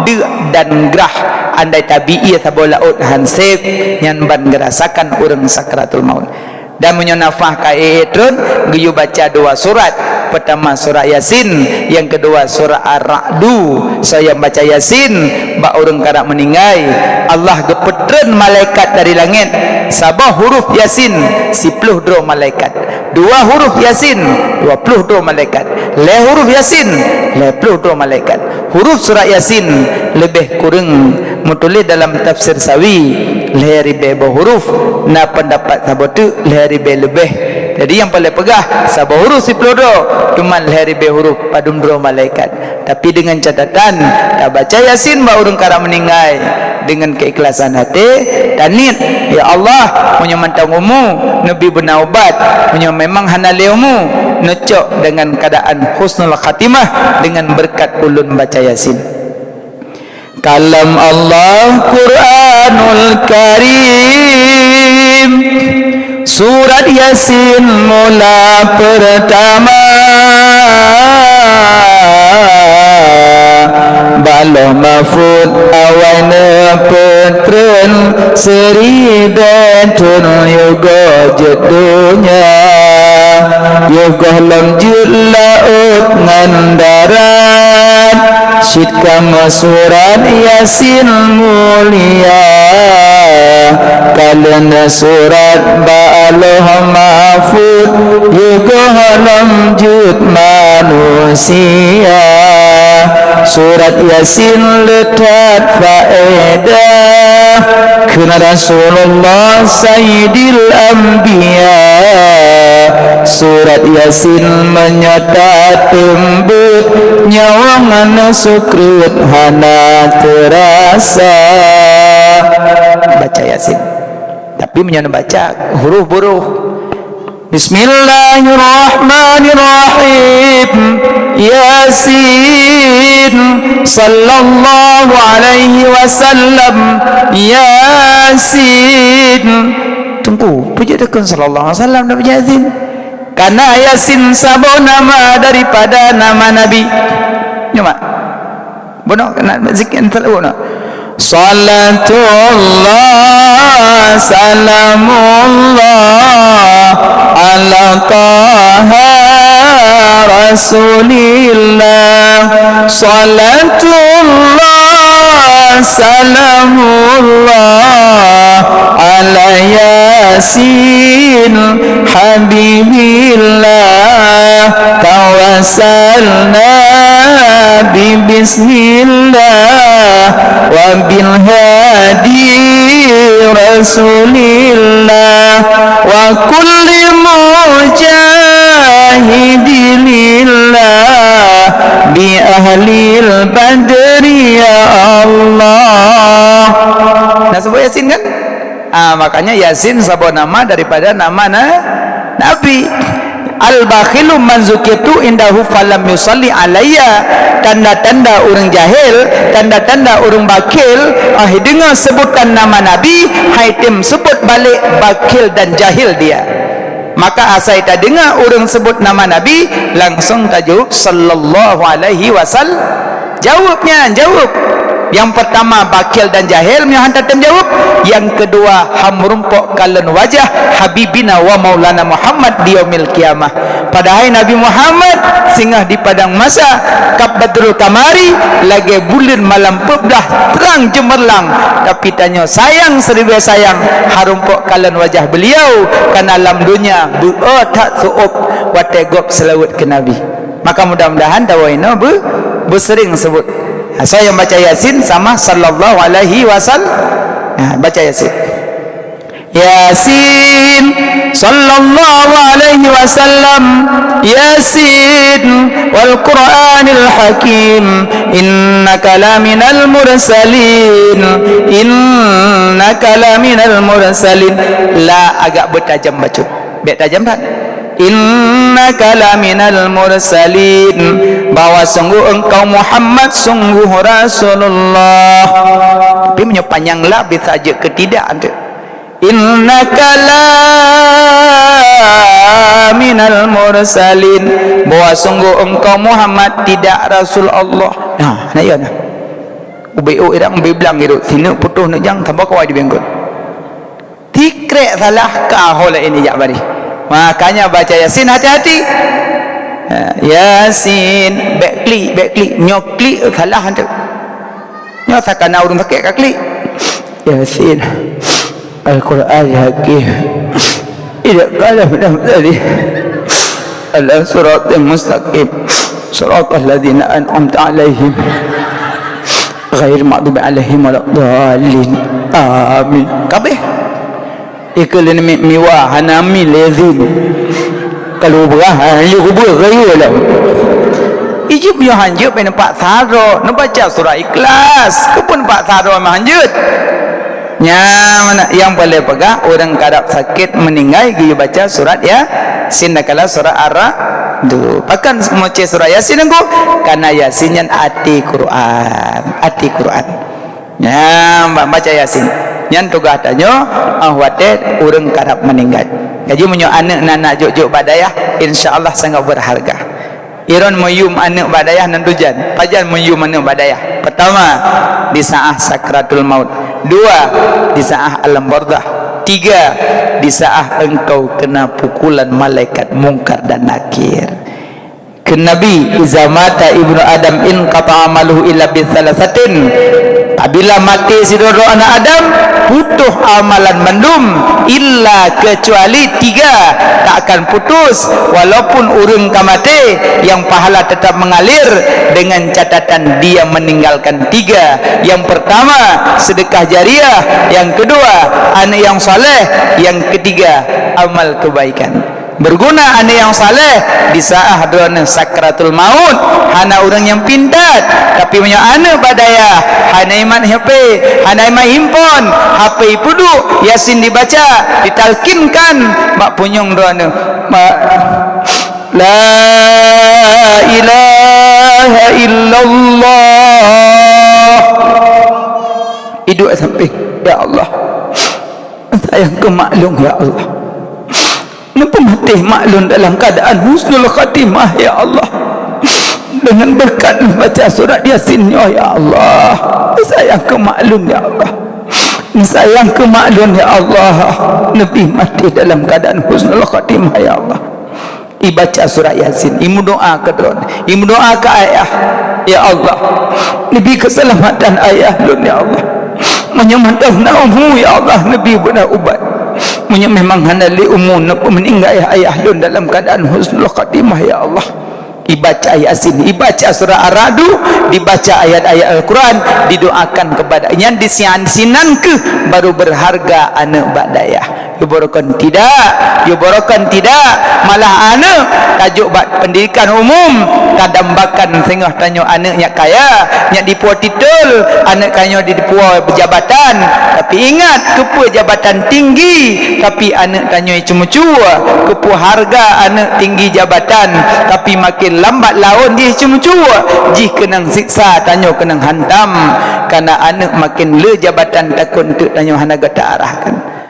deuk dan grah, andai tabi ie saboh laôt han sép, nyan ban geurasakan ureuëng sakaratul maut. Dan meunyoe nafah ka ék-ék trôn, geuyue baca dua surat. Peutama surat Yasin, nyang keudua surat Ar-Ra'du. Soe nyang baca Yasin bak ureuëng karab meuninggai, Allah geupeutreun malaikat dari langét. Saboh huruf Yasin, siploh droe malaikat. Dua huruf Yasin, dua ploh droe malaikat. Lhèe huruf Yasin, lhèe ploh droe malaikat. Huruf surat Yasin leubeh kureueng meutuléh dalam tafsir Sawi, lhèe ribèe boh huruf, na peundapat saboh teuk lhèe ribèe leubeh. Jadi nyang paleng peugah saboh huruf siploh droe, teuma lhèe ribèe huruf padum droe malaikat. Tapi deungon catatan, tabaca Yasin bak ureuëng karab meuninggai deungon keuikhlasan até, taniet, "Ya Allah, meunyoe mantong umu, neubi beuna ubat, meunyoe memang hana lé umu, neucok deungon keuadaan husnul khatimah deungon beureukat ulôn baca Yasin." Kalam Allah Quranul Karim, surat Yasin mula peurtama. Bak Lauh Mahfud awai neupeutreun, seuribèe thôn yôh goh jeuet donya. Yôh gohlom jeuet laôt ngon darat, cit kamoe surat Yasin mulia. Ka lheueh neusurat bak Lauh Mahfud, yôh gohlom jeuet manusia. Surat Yasin le that faedah, kheun Rasulullah Sayyidil Anbiya. Surat Yasin meunyoe tateumbeuet, nyawöng hana sukreut hana teurasa. Baca Yasin. Tapi meunyoe neubaca huruf buruh. Bismillahirrahmanirrahim. Yasin. Sallallahu alaihi wasallam. Yasin. Teungku, peujeuet takheun sallallahu alaihi wasallam dan Yasin. Karena Yasin saboh nama daripada nama Nabi. Nyoe mak. Bunoe nak zikir entel bunoe. Salatullah, salamullah, ala Taha Rasulillah. Salatullah, salamullah, ala Yasin Habibillah. Tawassalna bi bismillah wa bil hadi Rasulillah wa kulli mujahidilillah bi ahlil badri ya Allah. Nah, sebut Yasin kan? Ah, makanya Yasin saboh nama daripada nama na-, Nabi. Al-bakhilu man zukirtu indahu falam yusalli alayya. Tanda-tanda ureuëng jahil, tanda-tanda ureuëng bakhil, ah, deungoe sebutan nama Nabi, hai tem sebut balik bakhil dan jahil dia. Maka asai tadeungoe ureuëng sebut nama Nabi, langsung tajaweueb sallallahu alaihi wasallam. Jaweueb nyan, jaweueb. Nyang peurtama bakhil dan jahil meunyoe han tatem jaweueb. Nyang keudua han meurumpok kalon wajah Habibina wa Maulana Muhammad di yaumil qiyamah. Padahai Nabi Muhammad singoh di padang mahsyar, kab badrul kamari, lagée buleuen malam peublah trang jeumeurlang. Tapi tanyoe sayang siribée sayang, han rumpok kalon wajah beuliau, kareuna lam donya beu-o that seuôb watée gob seulaweuet keu Nabi. Maka mudah-mudahan dawa inoe beu-, beuseuring sebut. Ha, soe nyang baca Yasin sama sallallahu alaihi wasallam. Ha, baca Yasin. Yasin, sallallahu alaihi wasallam. Yasin, wal Qur'anil Hakim. Innaka laminal mursalin. Innaka laminal mursalin. La agak beutajam bacut. Bék tajam that. Innaka laminal mursalin, bahwa sungguh engkau Muhammad sungguh Rasulullah. Tapi meunyoe panyang la bisa jeuet keu tidak anteuk. Innaka laminal mursalin, bahwa sungguh engkau Muhammad tidak Rasul Allah. Nah, nah iya nah. Ubé-ubé irang, ubé blang irot, sineuk putôh neuk jang, tambah kawai di bengkot. Tikrek salah ka ho laén ijak bari. Makanya baca Yasin hati-hati. Ha, Yasin, bék klik, bék klik. Nyoe klik salah anteuk. Nyoe sakana ureuëng sakét ka klik. Yasin. Al-Qur'an Hakim. Tidak kalah tadi. Ala siratal mustaqim. Siratal ladzina an'amta 'alaihim. Ghairil maghdubi 'alaihim waladdallin. Amin. Kabeh. Ikeu lé mi-, miwa hana mi lezim. Kalau beurah, ha, yue kubeueh keu yue lom. Ijeueb nyoe hanjeuet bak neumpat saro, neubaca surat Ikhlas. Keupeue neumpat saro mah hanjeuet? Nyan, nyang paleng peugah, ureuëng karab sakét meuninggai geuyue baca surat Yasin, dakala surat Ar-Ra'd. Pakon meucé surat Yasin nangku? Karena Yasin nyan até Quran, até Quran. Nyan, ba-, baca Yasin. Nyan tugaih tanyoe, ah, watée ureuëng karab meuninggai. Jadi, meunyoe aneuëk na, na jok-jok bak dayah, insya Allah sangat berharga. Iron meuyum aneuëk bak dayah nan tujan. Pajan meuyum aneuëk bak dayah? Pertama, di saat sakratul maut. Dua, di saat alam barzakh. Tiga, di saat engkau kena pukulan malaikat Mungkar dan Nakir. Kheun Nabi, "Iza mata ibnu Adam inqata amaluhu illa bi thalathatin." Apabila maté sidroe-droe aneuk Adam, putôh amalan mandum, illa keucuali tiga, tak akan putus, walaupun ureuëng ka maté, nyang pahala tetap mengalir dengan catatan dia meninggalkan tiga. Yang pertama, sedekah jariah, yang kedua, anak yang saleh, yang ketiga, amal kebaikan. Berguna aneuk nyang saleh di saat droeneuh sakratul maut, hana ureuëng nyang pintat. Tapi meunyoe aneuk bak dayah, hana imat H P, hana imat handphone, H P ipeuduek, Yasin dibaca, ditalkinkan bak punyueng droeneuh, ma-, "La ilaha illallah." Iduek sampéng, "Ya Allah, sayang keu mak lôn, ya Allah. Neupeumaté mak lôn dalam keuadaan husnul khatimah, ya Allah. Deungon beureukat neubaca surat Yasin nyoe, ya Allah. Sayang keu mak lôn, ya Allah. Sayang keu mak lôn, ya Allah. Neubi maté dalam keuadaan husnul khatimah, ya Allah." Ibaca surat Yasin, imeudoá keu droeneuh, imeudoá keu ayah, "Ya Allah, neubi keuseulamatan ayah lôn, ya Allah. Meunyoe mantong na umu, ya Allah, neubi beuna ubat. Meunyoe memang hana lé umu, neupeumeuneunggai ayah lôn dalam keuadaan husnul khatimah, ya Allah." Ibaca Yasin, ibaca surat Ar-Ra'du, dibaca ayat-ayat Al-Quran, didoakan kepada nyan di sinan, sinan keuh baru berharga aneuk bak dayah. Yue barokon tidak, yue barokon tidak, malah aneuk tajok bak pendidikan umum, kadambakan singoh tanyoe aneuk nyak kaya, nyak dipuwoe titel, aneuk tanyoe dipuwoe jabatan. Tapi ingat, keupeue jabatan tinggi, tapi aneuk tanyoe ceumucue, keupeue harga aneuk tinggi jabatan, tapi makin lambat laun jih ceumucue, jih keunong siksa, tanyoe keunong hantam, karena aneuk makin le jabatan takot teuk tanyoe hana gata arahkan.